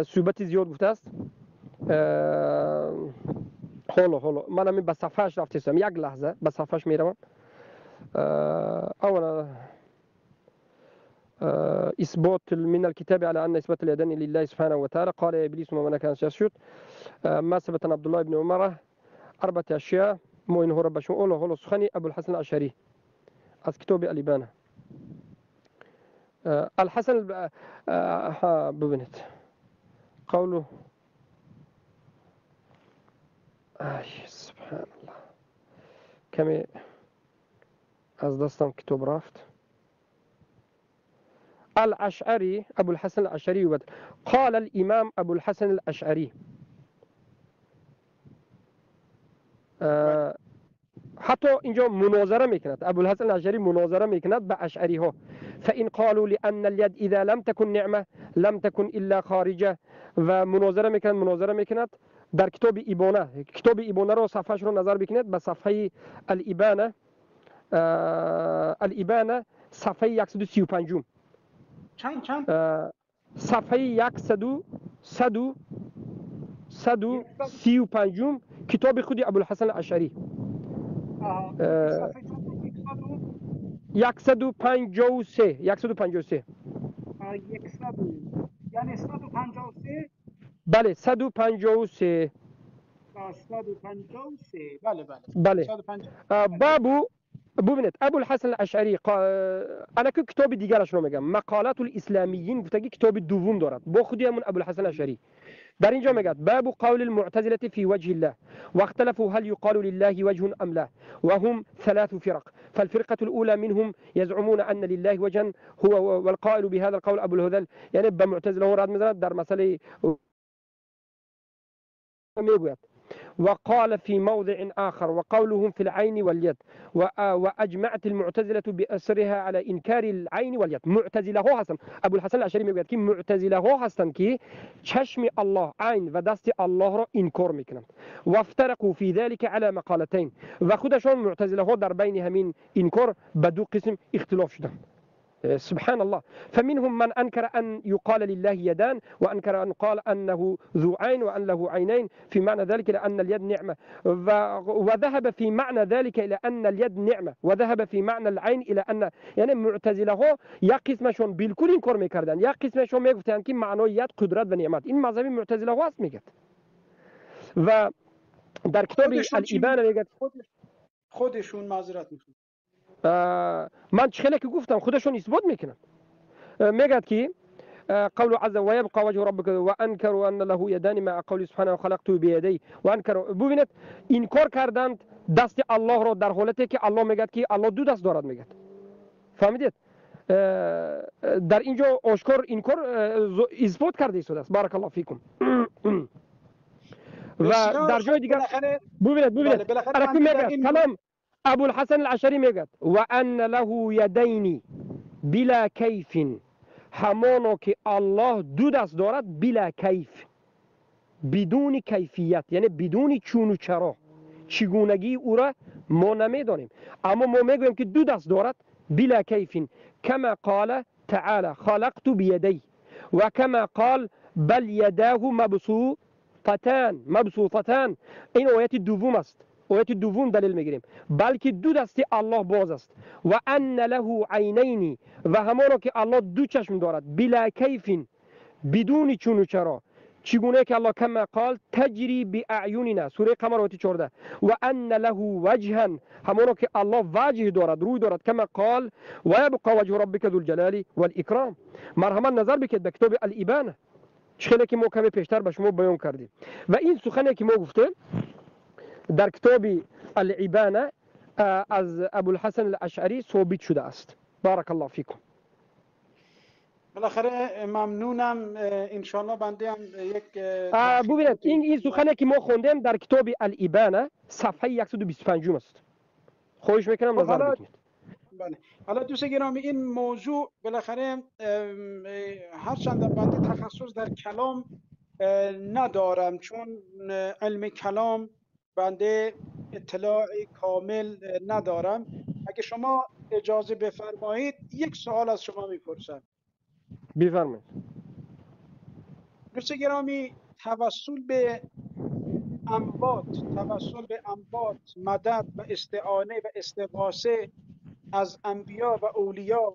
صحبت زیاد گفته است. حالا من همین به صفحهش رفتیستم، یک لحظه به صفحهش میروم. اولا إثبات من الكتاب على أن إثبات اليدين لله سبحانه وتعالى. قال يا إبليس وما منعك أن تسجد. ما ثبت عن عبد الله بن عمر أربعة أشياء مو إنه رب شو أوله هو سخني أبو الحسن الأشعري از كتاب الإبانة. الحسن ببینید قوله سبحان الله کمی از دستم کتاب رفت. الاشعری ابو الحسن الاشعری قال الامام ابو الحسن الاشعری حتی اینجا مناظره میکند. ابوالحسن الاشعری مناظره میکند به اشعری ها. فإن قالوا لأن اليد إذا لم تكن نعمة لم تكن إلا خارجة. و مناظره میکند در کتاب ایبانه. کتاب ایبانه رو صفحه‌اش رو نظر بکنید به صفحه الابانه، الابانه صفحه 135. چند صفحه 135 کتاب خودی ابوالحسن الاشعری. 153 153 یعنی 153. بله 153 153. بله بله بله. بابو ببینید ابوالحسن الاشعری انا که کتاب دیگرش رو میگم، مقالات الاسلامیین گفتگی کتاب دوم دارد با خودی همون ابوالحسن الاشعری. در اینجا میگه باب قول المعتزله في وجه الله واختلفوا هل يقال لله وجه ام لا وهم ثلاث فرق. فالفرقه الاولى منهم يزعمون ان لله وجها هو والقائل بهذا القول ابو الهذل. یعنی به معتزله رد میزند در مسئله میگوید وقال في موضع آخر وقولهم في العين واليد وأجمعت المعتزلة بأسرها على إنكار العين واليد. معتزله ها هستن. ابو الحسن الاشعری میگوید که معتزله ها هستن که چشم الله عین و دست الله را انکار میکنند. وافترقوا في ذلك على مقالتين. و خودشان معتزله ها در بین همین انکار به دو قسم اختلاف شدند. سبحان الله. فمنهم من أنكر أن يقال لله يدان، وأنكر أن قال أنه ذو عين وأن له عينين، في معنى ذلك إلى أن اليد نعمة، وذهب في معنى ذلك إلى أن اليد نعمة، وذهب في معنى العين إلى أن، یعنی معتزله ها یک قسمشون بالکل این کار میکردن، یک قسمشون میگفتن که معنای ید قدرت و نعمت. این مذهب معتزله ها است میگه. و در کتاب الابانه میگه خودشون معذرت میخوام، من چخله که گفتم خودشون اثبات میکنن. میگه که قول عز ويبقى وجه ربك وانكروا ان له يدان مع قول سبحانه خلقت بيدي وانكروا. ببینید انکار کردند دست الله را در حالتی که الله میگه که الله دو دست دارد میگه. فهمیدید؟ در اینجا آشکار انکار اثبات کرده ایستاده است. بارک الله فیکم. و در جای دیگر ببینید میگه کلام ابو الحسن الاشعری میگه و ان له یدین بلا کیف، همانو که الله دو دست دارد بلا کیف، بدون کیفیت، یعنی بدون چون و چرا، چگونگی او را ما نمیدانیم، اما ما میگوییم که دو دست دارد بلا کیف، کما قال تعالی خلقت بیدی، و کما قال بل یداه مبسوطتان. مبسوطتان این آیت دوم است، آیت دوم دلیل میگیریم، بلکه دو دست الله باز است. و ان له عینین، و همانو که الله دو چشم دارد بلا کیف، بدون چون و چرا، چگونه که الله کما قال تجری باعیننا، سوره قمر آیت 14. و ان له وجها، همانو که الله وجه دارد، روی دارد، کما قال و یبقى وجه ربک ذو الجلال والاکرام. مرحبا نظر بکید به کتاب الابانه، چخله که ما کمی پیشتر به شما بیان کردیم. و این سخنی که ما گفتیم در کتاب الابانه از ابوالحسن الاشعری ثابت شده است. بارک الله فیکم. بالاخره ممنونم. انشالله بنده هم یک ببینید این سخنی که ما خوندیم در کتاب الابانه صفحه 125 است. خواهش میکنم نظر بکنید. بله. حالا دوست گرامی این موضوع بالاخره هرچند بنده تخصص در کلام ندارم، چون علم کلام بنده اطلاع کامل ندارم، اگه شما اجازه بفرمایید یک سوال از شما میپرسم. بفرمایید. دوست گرامی توسل به اموات، توسل به اموات، مدد و استعانه و استغاثه از انبیا و اولیا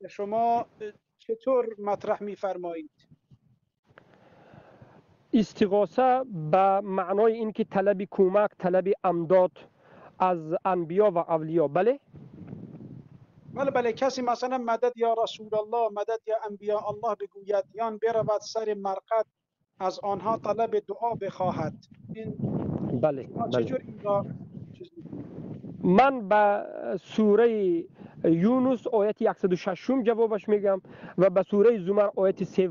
شما چطور مطرح میفرمایید؟ استغاثه به معنای اینکه طلب کمک، طلب امداد از انبیا و اولیا. بله؟ بله بله. کسی مثلا مدد یا رسول الله، مدد یا انبیا الله بگوید، یا برود سر مرقد از آنها طلب دعا بخواهد، این بله بله. چجور این را من به سوره یونس آیت 106 جوابش میگم و به سوره زمر آیت 3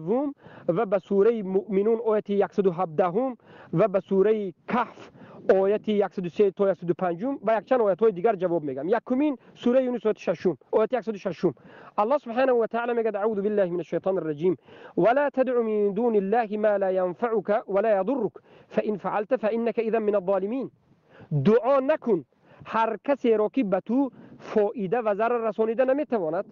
و به سوره مؤمنون آیت 117 و به سوره کهف آیت 103 تا 105 و یک چند آیت های دیگر جواب میگم. یکمین سوره یونس آیت 6، آیت 106. الله سبحانه و تعالی میگه اعوذ بالله من الشیطان الرجیم ولا تدع من دون الله ما لا ينفعك ولا يضرك فإن فعلت فإنك إذا من الظالمین. دعا نکن هر کسی را که به تو فایده و ضرر رسانیده نمیتواند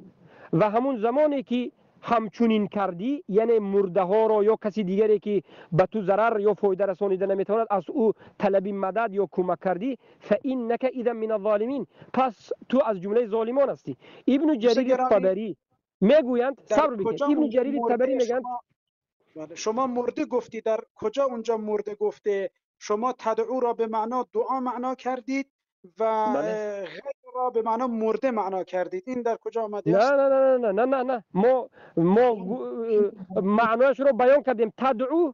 و همون زمانی که همچنین کردی، یعنی مرده ها را یا کسی دیگری که به تو ضرر یا فایده رسانیده نمیتواند از او طلب مدد یا کمک کردی، فإنک اذا من الظالمین، پس تو از جمله ظالمان هستی. ابن جریر طبری میگویند، صبر بکن، ابن جریر طبری میگن شما مرده گفتی، در کجا اونجا مرده گفته؟ شما تدعو را به معنا دعا معنا کردید و غیر را به معنا مرده معنا کردید، این در کجا آمده است؟ نه نه نه نه نه نه، ما معنایش رو بیان کردیم. تدعو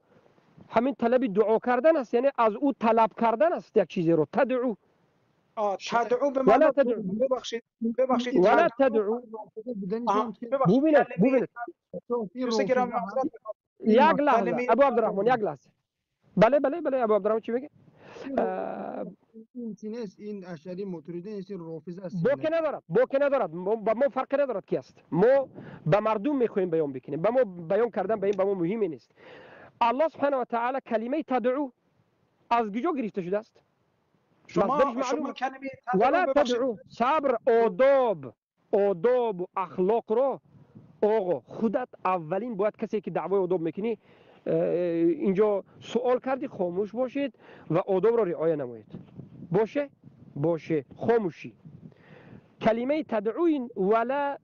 همین طلب دعا کردن است، یعنی از او طلب کردن است یک چیزی رو. تدعو تدعو به معنا ببخشید ببخشید ولا تدعو. ببینید ببینید یک لحظه ابو عبدالرحمن، یک لحظه. بله بله بله ابو عبدالرحمن چی میگه؟ این نیست، این اشعری ماتریدی نیست، این رافضه است. باک ندارد، باک ندارد، با ما فرق ندارد کی است. ما به مردم میخوایم بیان بکنیم، به ما بیان کردن به این به ما مهم نیست. الله سبحانه و تعالی کلمه تدعو از کجا گرفته شده است؟ شما کلمه ولا تدعو، صبر، آداب، Одоб ва ахлоқро оғо худат аввалин бояд касе ки даъвои одоб мекунӣ, инҷо суол кардӣ, хомӯш бошед ва одобро риоя намоед. Боше? Боше. Хомӯшӣ. Калимаи тадъуин вала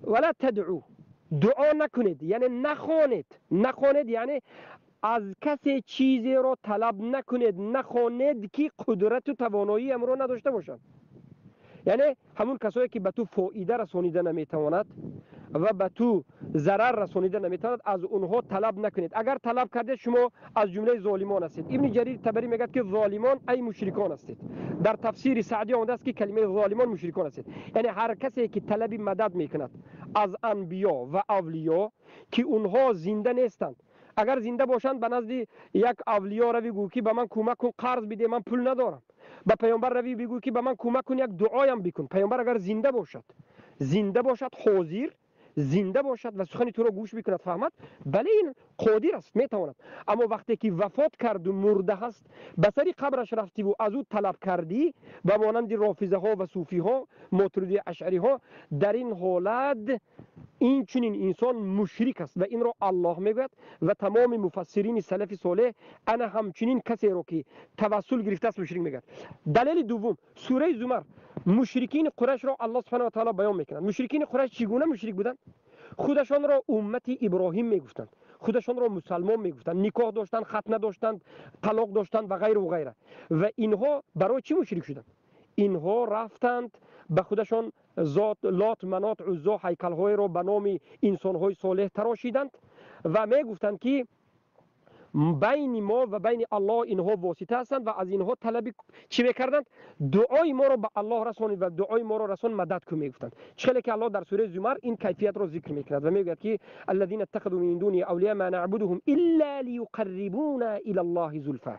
вала тадъу, дуо накунед, яъне нахонед. Нахонед яъне аз касе чизеро талаб накунед, нахонед ки қудрату тавоноии амро надошта бошад. Яъне ҳамун касое ки ба ту фоида расонида наметавонад ва ба ту зарар расонида наметавонад, аз онҳо талаб накунед. Агар талаб кардед, шумо аз ҷумлаи золимон ҳастед. Ибни Ҷарир Табарӣ мегӯяд ки золимон ай мушрикон ҳастед. Дар тафсири Саъдӣ омадааст ки калимаи золимон мушрикон ҳастед. Яъне ҳар касе ки талаби мадад мекунад аз анбиё ва авлиё ки онҳо зинда нестанд, агар зинда бошанд, ба назди як авлиё равӣ, гӯ ки ба ман кӯмак кун, қарз биде, ман пул надорам. Ба паёмбар равӣ, бигӯ ки ба ман кӯмак кун, як дуоям бикун. Паёмбар агар зинда бошад, зинда бошад, ҳозир зинда бошад ва сухани туро гӯш бикунад, фаҳмад, бале, ин қодир аст, метавонад. Аммо вақте ки вафот карду мурда ҳаст, ба сари қабраш рафтиву аз ӯ талаб кардӣ, ба монанди рофизаҳо ва суфиҳо, мотуридии ашъариҳо, дар ин ҳолат ин чунин инсон мушрик аст ва инро Аллоҳ мегӯяд ва тамоми муфассирини салафи солеҳ ана ҳамчунин касеро ки тавассул гирифтааст, мушрик мегӯяд. Далели дуввум, сураи Зумар. Мушрикини Қурайшро Аллоҳ субҳана ва таъоло баён мекунад. Мушрикини Қурайш чӣ гуна мушрик буданд? Худашонро уммати Иброҳим мегуфтанд, худашонро мусалмон мегуфтанд, никоҳ доштанд, хатна доштанд, талоқ доштанд ва ғайру ғайра. Ва инҳо барои чӣ мушрик шуданд? Инҳо рафтанд, ба худашон зот, Лот, Манот, Уззо ҳайкалҳоеро ба номи инсонҳои солеҳ тарошиданд ва мегуфтанд ки байни мо ва байни Аллоҳ инҳо восита ҳастанд. Ва аз инҳо талаби чӣ мекарданд? Дуои моро ба Аллоҳ расонед ва дуои моро расон, мадад кун, мегуфтанд. Чӣ хеле ки Аллоҳ дар сураи Зумар ин кайфиятро зикр мекунад ва мегӯяд ки الذين اتخذوا من دونه أولياء ما نعبدهم إلا ليقربونا إلى الله زلفى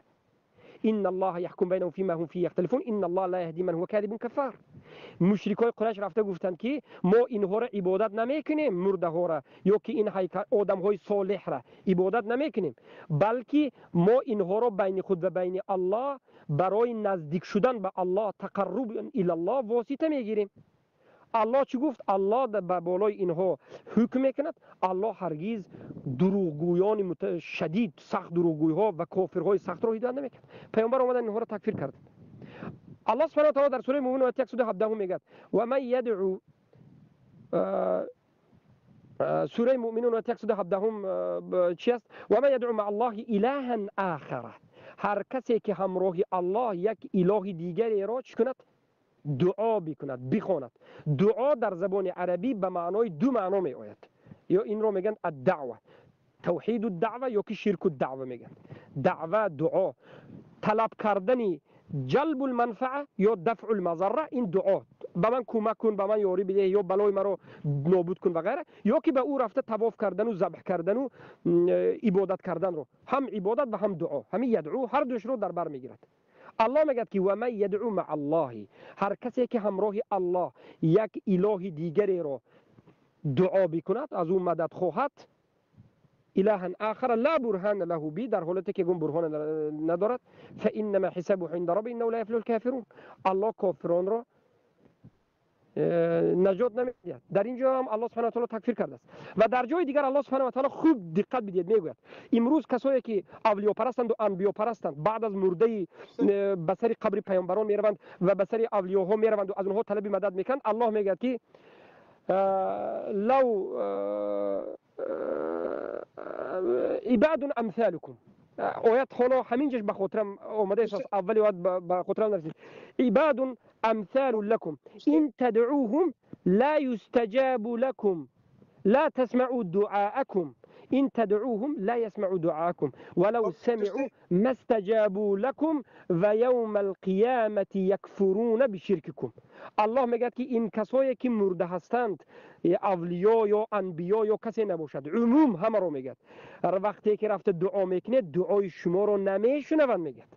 إن الله يحكم بينهم فيما هم فيه يختلفون إن الله لا يهدي من هو كاذب كفار. Мушрикои Қурайш рафта гуфтанд ки мо инҳоро ибодат намекунем, мурдаҳоро ё ки ин одамҳои солеҳра ибодат намекунем, балки мо инҳоро байни худ ва байни Аллоҳ барои наздик шудан ба Аллоҳ, تقرب إلى الله, восита мегирем. Аллоҳ чӣ гуфт? Аллоҳ ба болои инҳо ҳукм мекунад. Аллоҳ ҳаргиз дурӯғгӯёни шадид, сахт дурӯғгӯйҳо ва кофирҳои сахтро ҳидоят намекунад. Паёмбар омадан, инҳоро такфир карданд. Аллоҳ субҳана ва таъоло дар сураи Муъминун ояти 117 мегӯяд: ومن يدع, сураи Муъминун ояти 117 чи аст? ومن يدع مع الله إلها آخر, ҳар касе ки ҳамроҳи Аллоҳ як илоҳи дигареро чӣ кунад? Дуо бикунад, бихонад. Дуо дар забони арабӣ ба маънои ду маъно меояд. Ё инро мегӯянд الدعوة, توحيد الدعوة, ё ки شرك الدعوة мегӯянд. Даъва, дуо, талаб кардани جلب المنفعة ё دفع المضرة. Ин дуо, ба ман кӯмак кун, ба ман ёрӣ бидеҳ ё балои маро нобуд кун ва ғайра, ё ки ба ӯ рафта тавоф кардану забҳ кардану ибодат карданро, ҳам ибодат ва ҳам дуо, ҳамин يدعو ҳар дуашро дар бар мегирад. Аллоҳ мегӯяд ки ومن يدع مع الله, ҳар касе ки ҳамроҳи Аллоҳ як илоҳи дигареро дуо бикунад, аз ӯ мадад хоҳад, إلها آخر لا برهان له به, дар ҳолате ки ягон бурҳон надорад, فإنما حسابه عند ربه إنه لا يفلح الكافرون, Аллоҳ кофиронро наҷот намедиҳад. Дар ин ҷо ҳам Аллоҳ субҳана таала такфир кардааст. Ва дар ҷои дигар Аллоҳ субҳана таала, хуб диққат бидиҳед, мегӯяд: имрӯз касое ки авлиёпарастанду анбиёпарастанд, баъд аз мурдаи ба сари қабри паёмбарон мераванд ва ба сари авлиёҳо мераванду аз онҳо талаби мадад мекунанд, Аллоҳ мегӯяд ки لو عباد أمثالكم, оят ҳоло ҳамин ҷош ба хотирам омадааст, аввали оят ба хотирам нарасид, عباد أمثال لكم إن تدعوهم لا يستجابوا لكم لا تسمعوا دعاءكم إن تدعوهم لا يسمعوا دعاءكم ولو سمعوا ما استجابوا لكم ويوم القيامة يكفرون بشرككم. Аллоҳ мегӯяд ки ин касое ки мурда ҳастанд, авлиё ё анбиё ё касе набошад, умум ҳамаро мегӯяд, вақте ки рафта дуо мекунед, дуои шуморо намешунаванд, мегӯяд.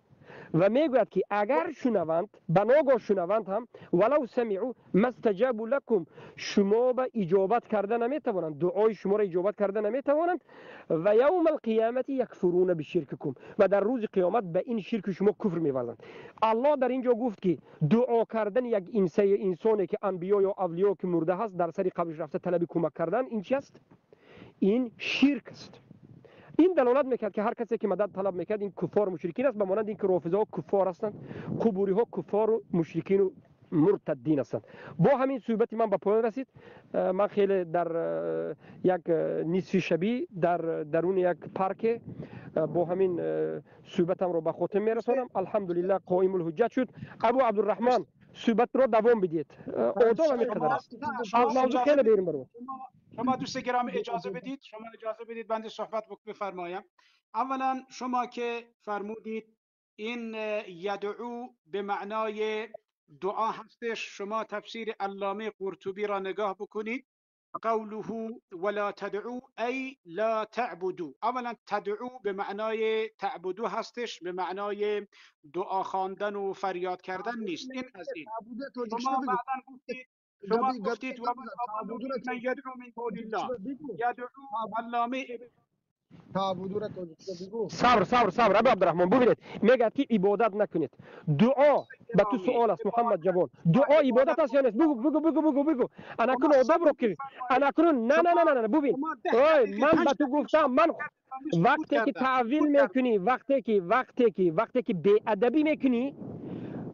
و میگوید که اگر شنوند بناگاه شنوند هم ولو سمعوا ما استجابوا لكم، شما به اجابت کرده نمیتوانند، دعای شما را اجابت کرده نمیتوانند. و یوم القیامت یکفرون بشرککم، و در روز قیامت به این شرک شما کفر میورزند. الله در اینجا گفت که دعا کردن یک انسانی که انبیا یا اولیا که مرده هست در سر قبرش رفته طلب کمک کردن، این چی است؟ این شرک است. این دلالت میکرد که هر کسی که مدد طلب میکرد این کفار مشرکین است، به مانند اینکه رافضه ها کفار هستند، قبوری ها کفار و مشرکین و مرتدین هستند. با همین صحبت من به پایان رسید. من خیلی در یک نصف شبی در درون یک پارک با همین صحبتم رو به خاتمه میرسانم. الحمدلله قائم الحجت شد. ابو عبدالرحمن صحبت رو دوام بدید. آداب همین قدر است. از موضوع خیلی بیرون برو. شما دوست گرامی اجازه بدید، شما اجازه بدید بنده صحبت بفرمایم. اولا شما که فرمودید این یدعو به معنای دعا هستش، شما تفسیر علامه قرطبی را نگاه بکنید، قوله ولا تدعو ای لا تعبدو. اولا تدعو به معنای تعبدو هستش، به معنای دعا خواندن و فریاد کردن نیست. این از این. شما بعدا گفتید، شما گفتید و من یدعو من دون الله، یدعو علامه صبر صبر صبر ابو عبدالرحمن، ببینید میگه که عبادت نکنید. دعا به تو سوال است محمد جوان، دعا عبادت است یا نیست؟ بگو بگو بگو بگو بگو. انا کنون آداب رو که انا کنون نه نه نه نه نه ببین، اوی من به تو گفتم، من وقتی که تعویل میکنی، وقتی که بی ادبی میکنی،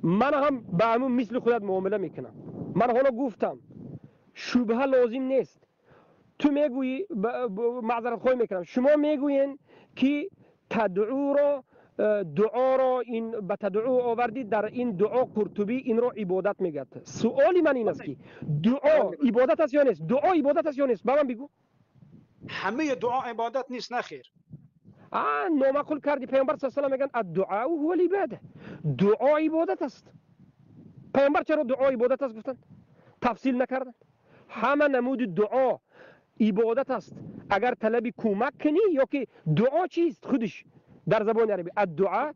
من هم به همون مثل خودت معامله میکنم. من حالا گفتم شبهه لازم نیست. تو میگویی، معذرت خواهی میکنم، شما میگویین که تدعو را، دعا را این به تدعو آوردید، در این دعا قرطبی این را عبادت میگه. سوالی من این است که دعا عبادت است یا نیست؟ دعا عبادت است یا نیست؟ به من بگو. همه دعا عبادت نیست، نخیر. نامعقول کردی. پیامبر صلی الله علیه و میگن الدعاء هو العباده، دعا عبادت است. پیامبر چرا دعا عبادت است گفتن؟ تفصیل نکردن. همه نمود دعا عبادت است. اگر طلب کمک کنی، یا که دعا چیست خودش در زبان عربی؟ الدعاء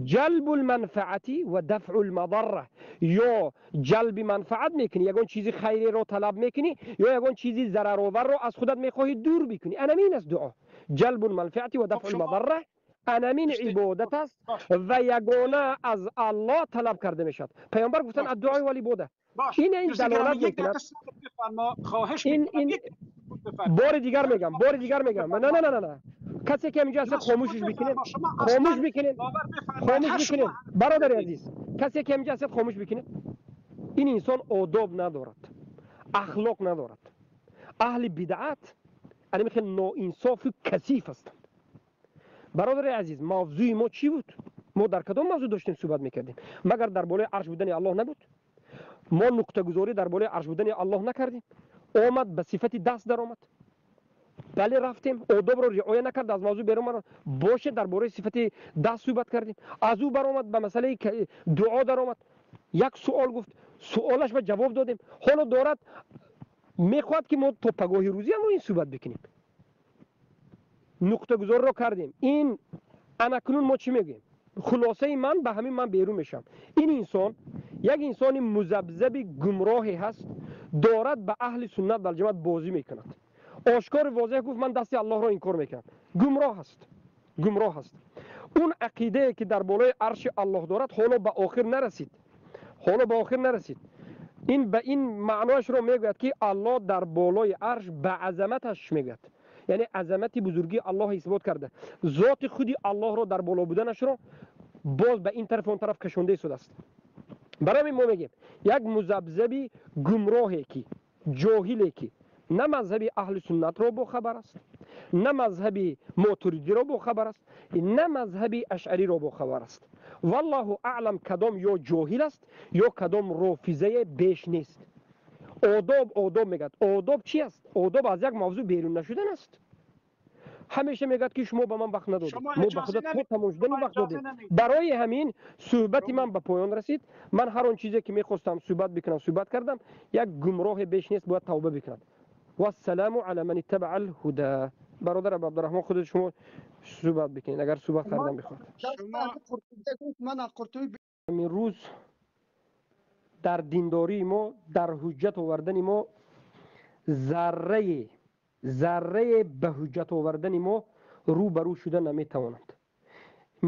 جلب المنفعت و دفع المضره، یا جلب منفعت میکنی، یگان چیزی خیری رو طلب میکنی، یا یگان چیزی ضررآور رو از خودت میخواهی دور بکنی. انمین است دعا، جلب المنفعت و دفع المضره، انمین عبادت است و یگانه از الله طلب کرده میشد. پیامبر گفتن الدعاء والعباده. این دلالت میکند. این بار دیگر میگم، بار دیگر میگم، نه نه نه نه، کسی که اینجا اصلا خاموشش میکنه، خاموش میکنه، خاموش میکنه. برادر عزیز، کسی که اینجا اصلا خاموش میکنه، این انسان آداب ندارد، اخلاق ندارد. اهل بدعت یعنی خیلی ناانصاف و کثیف هستند. برادر عزیز، موضوع ما چی بود؟ ما در کدام موضوع داشتیم صحبت میکردیم؟ مگر در بالای عرش بودن الله نبود؟ ما نقطه گذاری در بالای عرش بودن الله نکردیم؟ آمد به صفت دست در آمد، بله رفتیم، آداب رو رعایت نکرد، از موضوع بیرون آمد. باشه درباره صفت دست صحبت کردیم، از او برآمد به مسئله دعا در آمد، یک سوال گفت، سوالش به جواب دادیم. حالا دارد میخواد که ما تا پگاهی روزی هم این صحبت بکنیم. نقطه گذار رو کردیم. این اکنون ما چی میگیم؟ خلاصه من به همین من بیرون میشم. این انسان یک انسان مذبذب گمراهی هست، دارد به اهل سنت و جماعت بازی میکند. آشکار واضح گفت من دست الله را انکار میکنم. گمراه است، گمراه است. اون عقیده که در بالای عرش الله دارد حالا به آخر نرسید، حالا به آخر نرسید. این به این معناش رو میگوید که الله در بالای عرش به عظمتش میگوید، یعنی عظمت بزرگی الله اثبات کرده، ذات خودی الله را در بالا بودنش رو باز به این طرف و اون طرف کشونده شده است. برای ما میگیم یک مذبذب گمراهی که جاهلی که نه مذهب اهل سنت را با خبر است، نه مذهب ماتریدی را با خبر است، نه مذهب اشعری را با خبر است. والله اعلم کدام یا جاهل است یا کدام رافضه بیش نیست. آداب آداب میگد. آداب چی است؟ آداب از یک موضوع بیرون نشدن است. همیشه میگد که شما به من وقت ندادید، ما به خودت خود تمام شدن وقت دادیم. برای همین صحبت من به پایان رسید. من هر آن چیزی که میخواستم صحبت بکنم صحبت کردم. یک گمراه بیش نیست، باید توبه بکند. والسلام على من اتبع الهدى. Бародар Абдурраҳмон, худи шумо суҳбат бикунед, агар суҳбат кардан бихоҳед. Ман аз Қуртуби ҳамин рӯз дар диндории мо, дар ҳуҷҷат овардани мо, заррае ба ҳуҷҷат овардани мо рӯ ба рӯ шуда наметавонанд.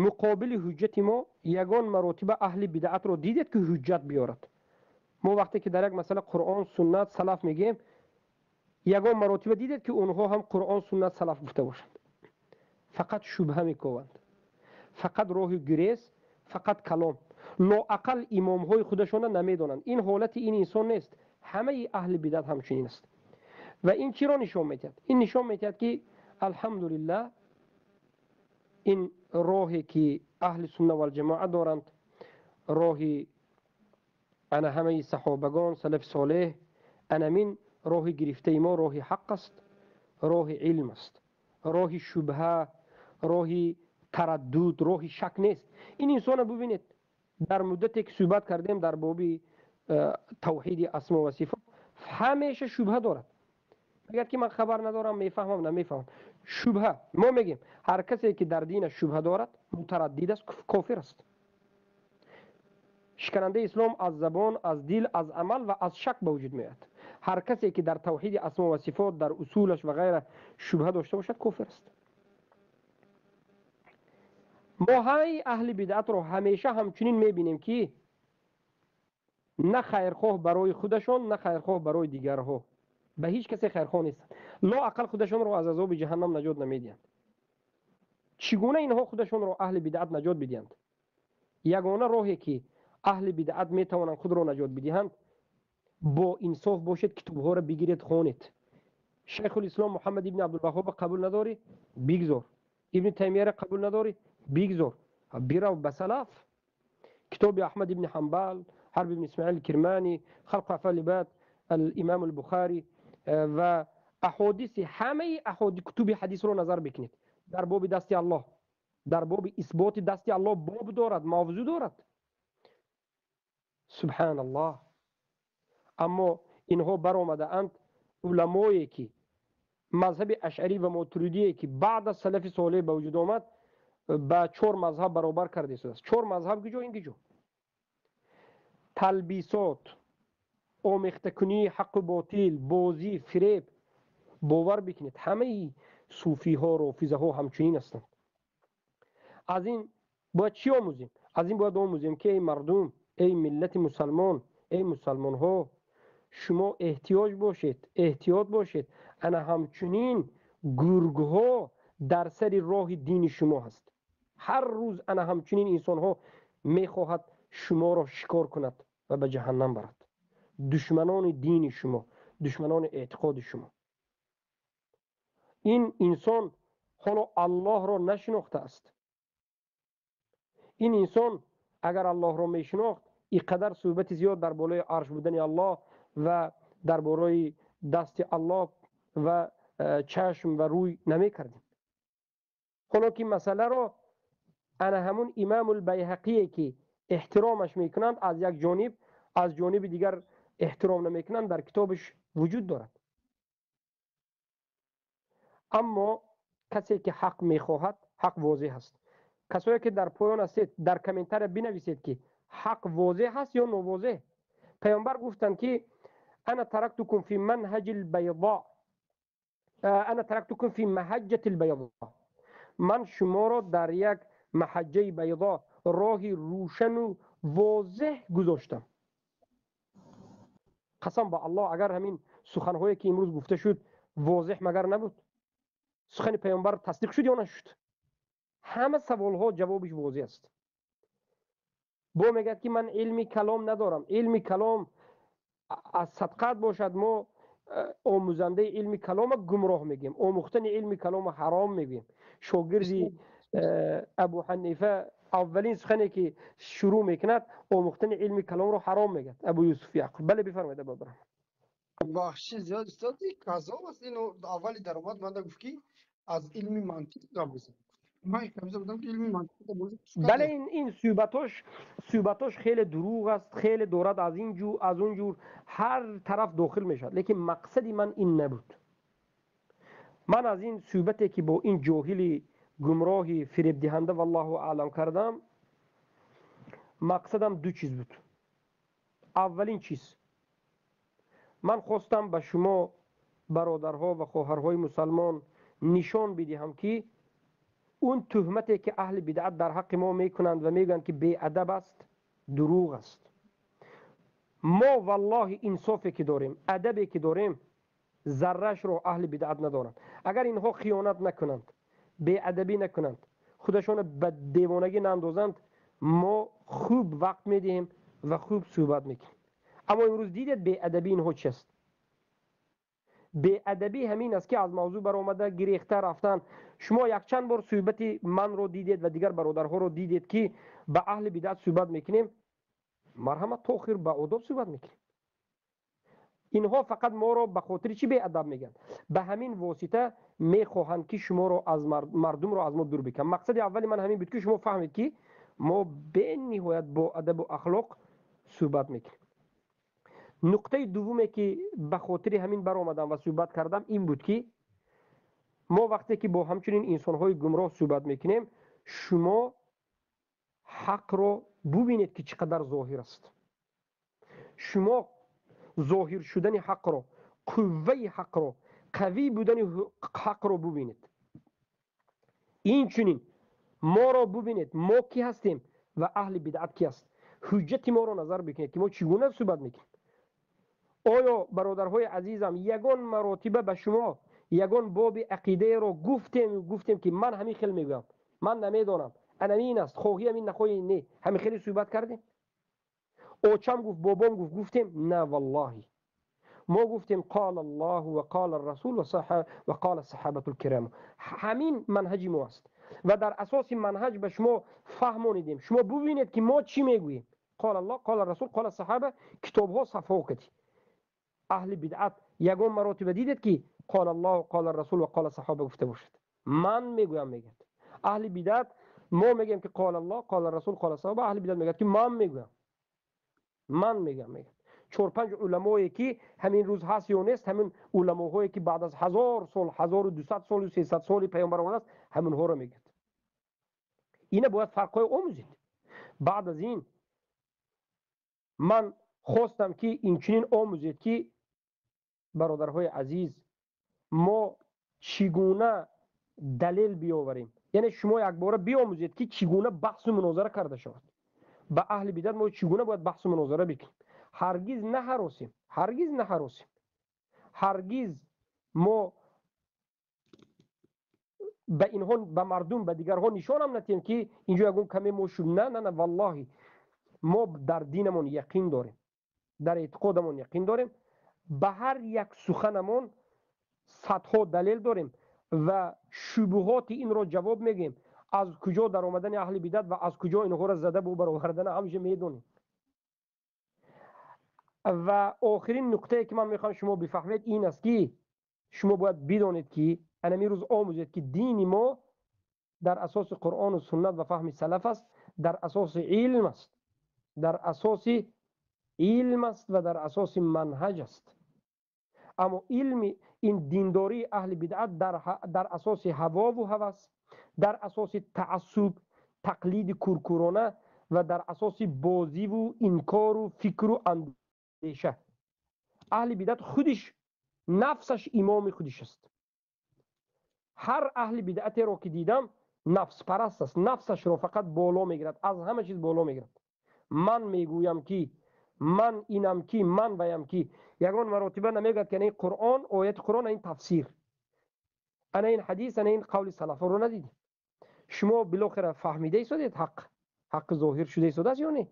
Муқобили ҳуҷҷати мо ягон маротиба аҳли бидаатро дидед ки ҳуҷҷат биёрад? Мо вақте ки дар як масъала Қуръон, суннат, салаф мегӯем, ягон маротиба дидед ки онҳо ҳам Қуръон, суннат, салаф гуфта бошанд? Фақат шубҳа мекунанд, фақат роҳи гурез, фақат калом. Лоақал имомҳои худашонро намедонанд. Ин ҳолати ин инсон нест, ҳамаи аҳли бидат ҳамчунин аст. Ва ин чиро нишон медиҳад? Ин нишон медиҳад ки алҳамдулиллаҳ ин роҳе ки аҳли сунна валҷамоа доранд, роҳи ана ҳамаи саҳобагон, салафи солеҳ, анамин роҳи гирифтаи мо роҳи ҳақ аст, роҳи илм аст, роҳи шубҳа, роҳи тараддуд, роҳи шак нест. Ин инсонро бубинед, дар муддате ки суҳбат кардем дар боби тавҳиди асмо ва сифот, ҳамеша шубҳа дорад. Мегӯяд ки ман хабар надорам, мефаҳмам, намефаҳмам. Шубҳа. Мо мегӯем ҳар касе ки дар динаш шубҳа дорад, мутараддид аст, кофир аст. Шиканандаи ислом аз забон, аз дил, аз амал ва аз шак ба вуҷуд меояд. Ҳар касе ки дар тавҳиди асмо ва сифот, дар усулаш ва ғайра шубҳа дошта бошад, кофир аст. Мо ҳамаи аҳли бидаатро ҳамеша ҳамчунин мебинем ки на хайрхоҳ барои худашон, на хайрхоҳ барои дигарҳо. Ба ҳеҷ касе хайрхоҳ нестанд. Лоақал худашонро аз азоби ҷаҳаннам наҷот намедиҳанд. Чӣ гуна инҳо худашонро аҳли бидаат наҷот бидиҳанд? Ягона роҳе ки аҳли бидаат метавонанд худро наҷот бидиҳанд, бо инсоф бошед, китобҳоро бигиред, хонед. Шайхулислом Муҳаммад ибни Абдулваҳҳобро қабул надорӣ? Бигзор. Ибни Таймияро қабул надорӣ? Бигзор. Бирав ба салаф. Китоби Аҳмад ибни Ҳанбал, Ҳарб ибни Исмоил Кирмани, Халқу афъали ибад, Алимам Албухари ва аҳодиси ҳамаи кутуби ҳадисро назар бикунед. Дар боби дасти Аллоҳ, дар боби исботи дасти Аллоҳ боб дорад, мавзӯъ дорад. Субҳаналлоҳ. Аммо инҳо баромадаанд уламое ки мазҳаби ашъарӣ ва мотуридие ки баъд аз салафи солеҳ ба вуҷуд омад, ба чор мазҳаб баробар карда истодааст. Чор мазҳаб куҷо, ин куҷо? Талбисот, омехтакунии ҳаққу ботил, бозӣ, фиреб. Бовар бикунед, ҳамаи суфиҳо, рофизаҳо ҳамчунин ҳастанд. Аз ин бояд чӣ омӯзем? Аз ин бояд омӯзем ки эй мардум, эй миллати мусалмон, эй мусалмонҳо, шумо эҳтиёҷ бошед, эҳтиёт бошед. Ана ҳамчунин гургҳо дар сари роҳи дини шумо ҳаст. Ҳар рӯз ана ҳамчунин инсонҳо мехоҳад шуморо шикор кунад ва ба ҷаҳаннам барад. Душманони дини шумо, душманони эътиқоди шумо. Ин инсон ҳоло Аллоҳро нашинохтааст. Ин инсон агар Аллоҳро мешинохт, ин қадар суҳбати зиёд дар болои арш будани Аллоҳ ва дар болои дасти Аллоҳ ва чашм ва рӯй намекардем. Ҳоло ки масъаларо ана ҳамун Имамул Байҳақие ки эҳтиромаш мекунанд аз як ҷониб, аз ҷониби дигар эҳтиром намекунанд, дар китобаш вуҷуд дорад. Аммо касе ки ҳақ мехоҳад, ҳақ возеҳ аст. Касое ки дар поён ҳастед, дар комментария бинависед ки ҳақ возеҳ аст ё новозеҳ. Паёмбар гуфтанд ки ана тарактукум фи манҳаҷил байзо, ана тарактукум фи маҳаҷҷатил байзо. Ман шуморо дар як маҳаҷҷаи байзо, роҳи рӯшану возеҳ гузоштам. Қасам ба Аллоҳ, агар ҳамин суханҳое ки имрӯз гуфта шуд возеҳ магар набуд? Сухани паёмбар тасдиқ шуд ё нашуд? Ҳама саволҳо ҷавобиш возеҳ аст. Бо мегӯяд ки ман илми калом надорам. Илми калом аз садқат бошад, мо омӯзандаи илми калома гумроҳ мегӯем, омӯхтани илми калома ҳаром мегӯем. Шогирди Абу Ҳанифа аввалин сухане ки шурӯъ мекунад, омӯхтани илми каломро ҳаром мегӯяд. Абу Юсуф Яъқуб. Бале, бифармоед, Абу Абдурраҳмон. Бахши зиёд устод, казоб аст. Ино аввали даромад манда гуфт ки аз илми мантиқ гап бизанем. Ман камза будам ки илми мантиқ Бале, ин суҳбатош хеле дурӯғ аст, хеле дорад аз ин ҷур, аз он ҷур, ҳар тараф дохил мешавад. Лекин мақсади ман ин набуд. Ман аз ин суҳбате ки бо ин ҷоҳили гумроҳи фиребдиҳанда, валлоҳу аълам, кардам, мақсадам ду чиз буд. Аввалин чиз, ман хостам ба шумо бародарҳо ва хоҳарҳои мусалмон нишон бидиҳам, ки он туҳмате ки аҳли бидъат дар ҳаққи мо мекунанд ва мегӯянд, ки беадаб аст, дурӯғ аст. Мо валлоҳи инсофе ки дорем, адабе ки дорем, заррашро аҳли бидъат надоранд. Агар инҳо хиёнат накунанд, беадабӣ накунанд, худашонро ба девонагӣ наандозанд, мо хуб вақт медиҳем ва хуб суҳбат мекунем. Аммо имрӯз дидед, беадабии инҳо чи аст? Беадабӣ ҳамин аст, ки аз мавзӯъ баромада гирехта рафтан. Шумо якчанд бор суҳбати манро дидед ва дигар бародарҳоро дидед, ки ба аҳли бидъат суҳбат мекунем, марҳамат, то охир ба одоб суҳбат мекунем. Инҳо фақат моро ба хотири чӣ беадаб мегӯянд? Ба ҳамин восита мехоҳанд, ки шуморо аз мардумро аз мо дур бикунанд. Мақсади аввали ман ҳамин буд, ки шумо фаҳмед, ки мо бениҳоят бо адабу ахлоқ суҳбат мекунем. Нуқтаи дуввуме, ки ба хотири ҳамин баромадам ва суҳбат кардам, ин буд, ки мо вақте ки бо ҳамчунин инсонҳои гумроҳ суҳбат мекунем, шумо ҳақро бубинед, ки чӣ қадар зоҳир аст. Шумо зоҳир шудани ҳақро, қувваи ҳақро, қавӣ будани ҳақро бубинед. Инчунин моро бубинед, мо кӣ ҳастем ва аҳли бидъат кӣ аст. Ҳуҷҷати моро назар бикунед, ки мо чӣ гуна суҳбат мекунем. Оё, бародарҳои азизам, ягон маротиба ба шумо ягон боби ақидаеро гуфтем, ки ман ҳамин хел мегӯям, ман намедонам, анамин аст, хоҳӣ ҳамин, нахоҳӣ не, ҳамин хеле суҳбат кардем? Очам гуфт, бобом гуфт, гуфтем? На, валлоҳи, мо гуфтем: қол Аллоҳу ва қол расул ва қол саҳабатул кирам. Ҳамин манҳаҷи мо аст ва дар асоси манҳаҷ ба шумо фаҳмонидем. Шумо бубинед, ки мо чӣ мегӯем: қол Аллоҳ, қол расул, қол саҳаба, китобҳо, сафҳо кати. Аҳли бидъат ягон маротиба дидед, ки қол Аллоҳ, қол расул ва қол саҳоба гуфта бошад? Ман мегӯям, мегӯяд аҳли бидъат. Мо мегӯем, ки қол Аллоҳ, қол расул, қол саҳоба. Аҳли бидъат мегӯяд, ки ман мегӯям, ман мегӯям, мегӯяд. Чор панҷ уламое, ки ҳамин рӯз ҳаст ё нест, ҳамин уламоҳое, ки баъд аз 1000 сол, 1200 солу 300 соли паёмбар омадааст, ҳаминҳоро мегӯяд. Ина бояд фарқҳои омӯзед. Баъд аз ин ман хостам, ки инчунин омӯзед, ки бародарҳои азиз, мо чӣ гуна далел биёварем, яъне шумо якбора биомӯзед, ки чӣ гуна баҳсу мунозара карда шавад. Ба аҳли бидат мо чӣ гуна бояд баҳсу мунозара бикунем. Ҳаргиз наҳаросем, ҳаргиз наҳаросем, ҳаргиз мо ба инҳо, ба мардум, ба дигарҳо нишонам натиҳем, ки инҷо ягон каме мо шуд. На, на, на, валлоҳи, мо дар динамон яқин дорем, дар эътиқодамон яқин дорем, ба ҳар як суханамон садҳо далел дорем ва шубуҳоти инро ҷавоб мегӯем. Аз куҷо даромадани аҳли бидат ва аз куҷо инҳоро зада бу баровардана ҳамеша медонем. Ва охирин нуқтае, ки ман мехоҳам шумо бифаҳмед, ин аст, ки шумо бояд бидонед, ки анами рӯз омӯзед, ки дини мо дар асоси Қуръону суннат ва фаҳми салаф аст, дар асоси илм аст, дар асоси илм аст ва дар асоси манҳаҷ аст. Аммо илми ин диндории аҳли бидъат дар асоси ҳавову ҳавас, дар асоси таассуб, тақлиди куркурона ва дар асоси бозиву инкору фикру андеша. Аҳли бидъат худиш нафсаш имоми худиш аст. Ҳар аҳли бидъатеро ки дидам, нафспараст аст, нафсашро фақат боло мегирад, аз ҳама чиз боло мегирад. Ман мегӯям, ки ман инам, ки ман ваям, ки ягон маротиба намегӯяд, ки ана ин Қуръон, ояти Қуръон, ана ин тафсир, ана ин ҳадис, ана ин қавли салафоро надидем. Шумо билохира фаҳмида истодед, ҳақ зоҳир шуда истодааст ё не?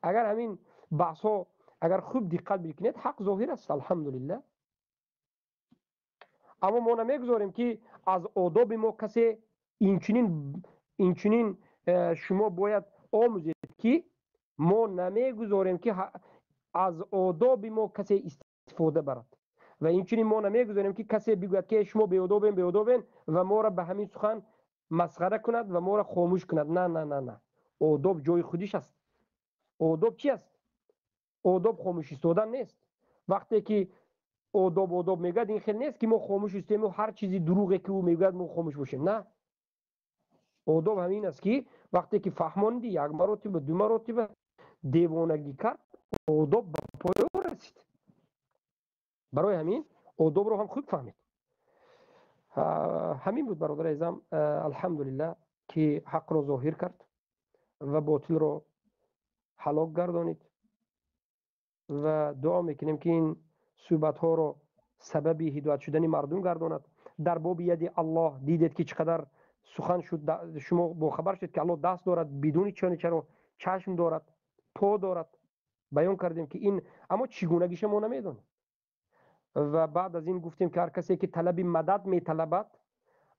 Агар ҳамин баҳсҳо, агар хуб диққат бикунед, ҳақ зоҳир аст, алҳамдулиллаҳ. Аммо мо намегузорем, ки аз одоби мо касе инчунин. Шумо бояд омӯзед, ки мо намегузорем, ки аз одоби мо касе истифода барад, ва инчунин мо намегузорем, ки касе бигӯяд, ки шумо беодобен, беодобен, ва моро ба ҳамин сухан масхара кунад ва моро хомӯш кунад. На, на, на, на, одоб ҷои худиш аст. Одоб чи аст? Одоб хомӯш истодан нест. Вақте ки Одоб одоб мегӯяд, ин хел нест ки мо хомӯш истем ва ҳар чизи дурӯғе ки ӯ мегӯяд мо хомӯш бошем. На, одоб ҳамин аст ки вақте ки фаҳмонди як маротиба, ду маротиба девонагӣ кард, одоб ба поён расид. Барои ҳамин одобро ҳам хуб фаҳмид. Ҳамин буд, бародари азизам. Алҳамдулиллаҳ ки ҳақро зоҳир кард ва ботилро ҳалок гардонид ва дуо мекунем ки ин суҳбатҳоро сабаби ҳидоят шудани мардум гардонад. Дар боби яди Аллоҳ дидед ки чӣ қадар сухан шуд, шумо бохабар шудед ки Аллоҳ даст дорад, бидуни чони чаро, чашм дорад, по дорад. Баён кардем ки ин аммо чӣ гунагиша мо намедонем. Ва баъд аз ин гуфтем ки ҳар касе ки талаби мадад металабад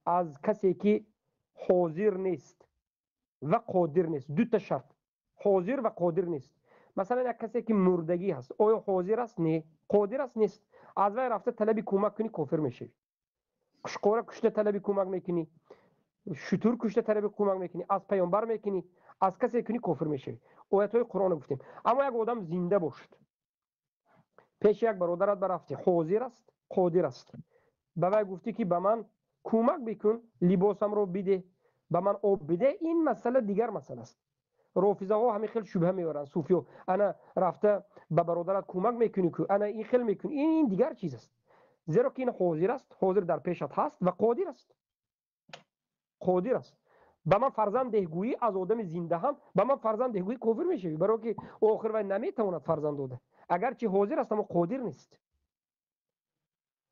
аз касе ки ҳозир нест ва қодир нест, дута шарт: ҳозир ва қодир нест. Масалан, як касе ки мурдагӣ ҳаст, оё ҳозир аст? Не. Қодир аст? Нест. Аз вай рафта талаби кӯмак кунӣ, кофир мешавӣ. Қушқора кушта талаби кӯмак мекунӣ, шутур кушта талаби кӯмак мекунӣ, аз паёмбар мекунӣ, аз касе кунӣ, кофир мешавӣ. Оятҳои Қуръонро гуфтем. Аммо як одам зинда бошад, пеши як бародарат барафтӣ, ҳозир аст, қодир аст, ба вай гуфтӣ ки ба ман кӯмак бикун, либосамро бидеҳ, ба ман об бидеҳ, ин масъала дигар масъала аст. Рофизаҳо ҳамин хел шубҳа меоранд, суфиё ана рафта ба бародарат кӯмак мекунӣ ку, ана ин хел мекунӣ, ин дигар чиз аст. Зеро ки ин ҳозир аст, ҳозир дар пешат ҳаст ва қодир аст, қодир аст. Ба ман фарзанд деҳгӯӣ аз одами зинда ҳам ба ман фарзанд деҳгӯӣ, кофир мешавӣ, баро ки охир вай наметавонад фарзанд дода, агарчи ҳозир аст, аммо қодир нест.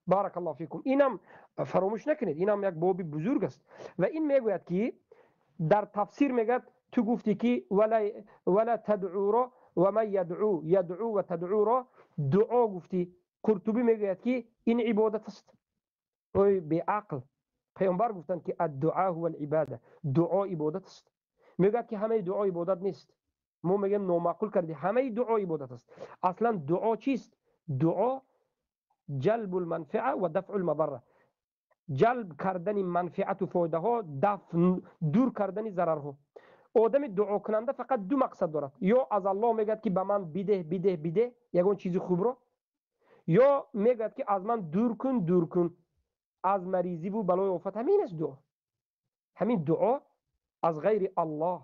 Баракаллоҳу фикум. Инам фаромӯш накунед, инам як боби бузург аст. Ва ин мегӯяд ки дар тафсир мегӯяд, ту гуфтӣ ки вала тадъуро ва ман ядъу ядъу ва тадъуро дуо гуфтӣ. Қуртубӣ мегӯяд ки ин ибодат аст. Ой беақл, паёмбар гуфтанд ки аддуа ҳува алибада, дуо ибодат аст. Мегӯяд ки ҳамаи дуо ибодат нест. Мо мегӯем номаъқул кардӣ, ҳамаи дуо ибодат аст. Аслан дуо чист? Дуо ҷалбу лманфиа ва дафъу лмадарра, ҷалб кардани манфиату фоидаҳо, дур кардани зарарҳо. Одами дуокунанда фақат ду мақсад дорад: ё аз Аллоҳ мегӯяд ки ба ман бидеҳ, бидеҳ, бидеҳ ягон чизи хубро, ё мегӯяд ки аз ман дур кун, дур кун аз маризиву балои офат. Ҳамин аст дуо. Ҳамин дуо аз ғайри Аллоҳ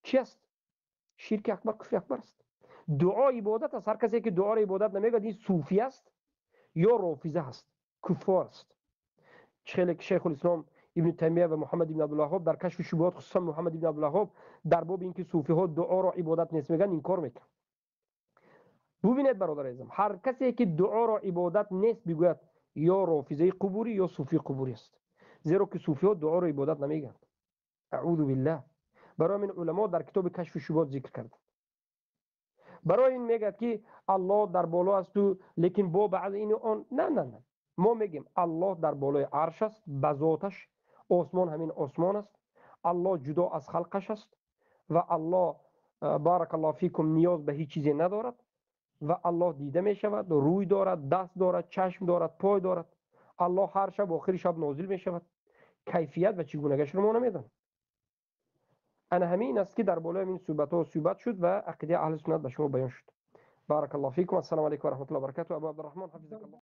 чи аст? Ширки акбар, куфри акбар аст. Дуо ибодат аст. Ҳар касе ки дуоро ибодат намегӯяд, ин суфӣ аст ё рофиза аст, куффор аст. Чӣ хеле ки Шайхулислом Ибни Таймия ва Муҳаммад ибни Абдулваҳҳоб дар Кашфи шубҳот, хусусан Муҳаммад ибни Абдулваҳҳоб, дар боби ин ки суфиҳо дуоро ибодат нест мегӯянд, инкор мекунанд. Бубинед, бародари азизам, ҳар касе ки дуоро ибодат нест бигӯяд, ё рофизаи қубурӣ, ё суфии қубурӣ аст, зеро ки суфиҳо дуоро ибодат намегӯянд, аъузу биллаҳ. Барои ҳамин уламо дар китоби Кашфи шубҳот зикр карданд. Барои ин мегӯяд ки Аллоҳ дар боло асту, лекин бо баъзе ину он. На, на, на, мо мегӯем Аллоҳ дар болои арш аст ба зоташ, осмон ҳамин осмон аст, Аллоҳ ҷудо аз халқаш аст ва Аллоҳ, баракаллоҳу фикум, ниёз ба ҳеҷ чизе надорад ва Аллоҳ дида мешавад, рӯй дорад, даст дорад, чашм дорад, пой дорад. Аллоҳ ҳар шаб, охири шаб нозил мешавад. Кайфият ва чӣ гунагашро мо намедонем. Ана ҳамин аст ки дар болои ин суҳбатҳо суҳбат шуд ва ақидаи аҳли суннат ба шумо баён шуд. Баракаллоҳу фикум. Ассалому алайкум ва раҳматуллоҳи ва баракатуҳ. Абу Абдурраҳмон, ҳафизакаллоҳ.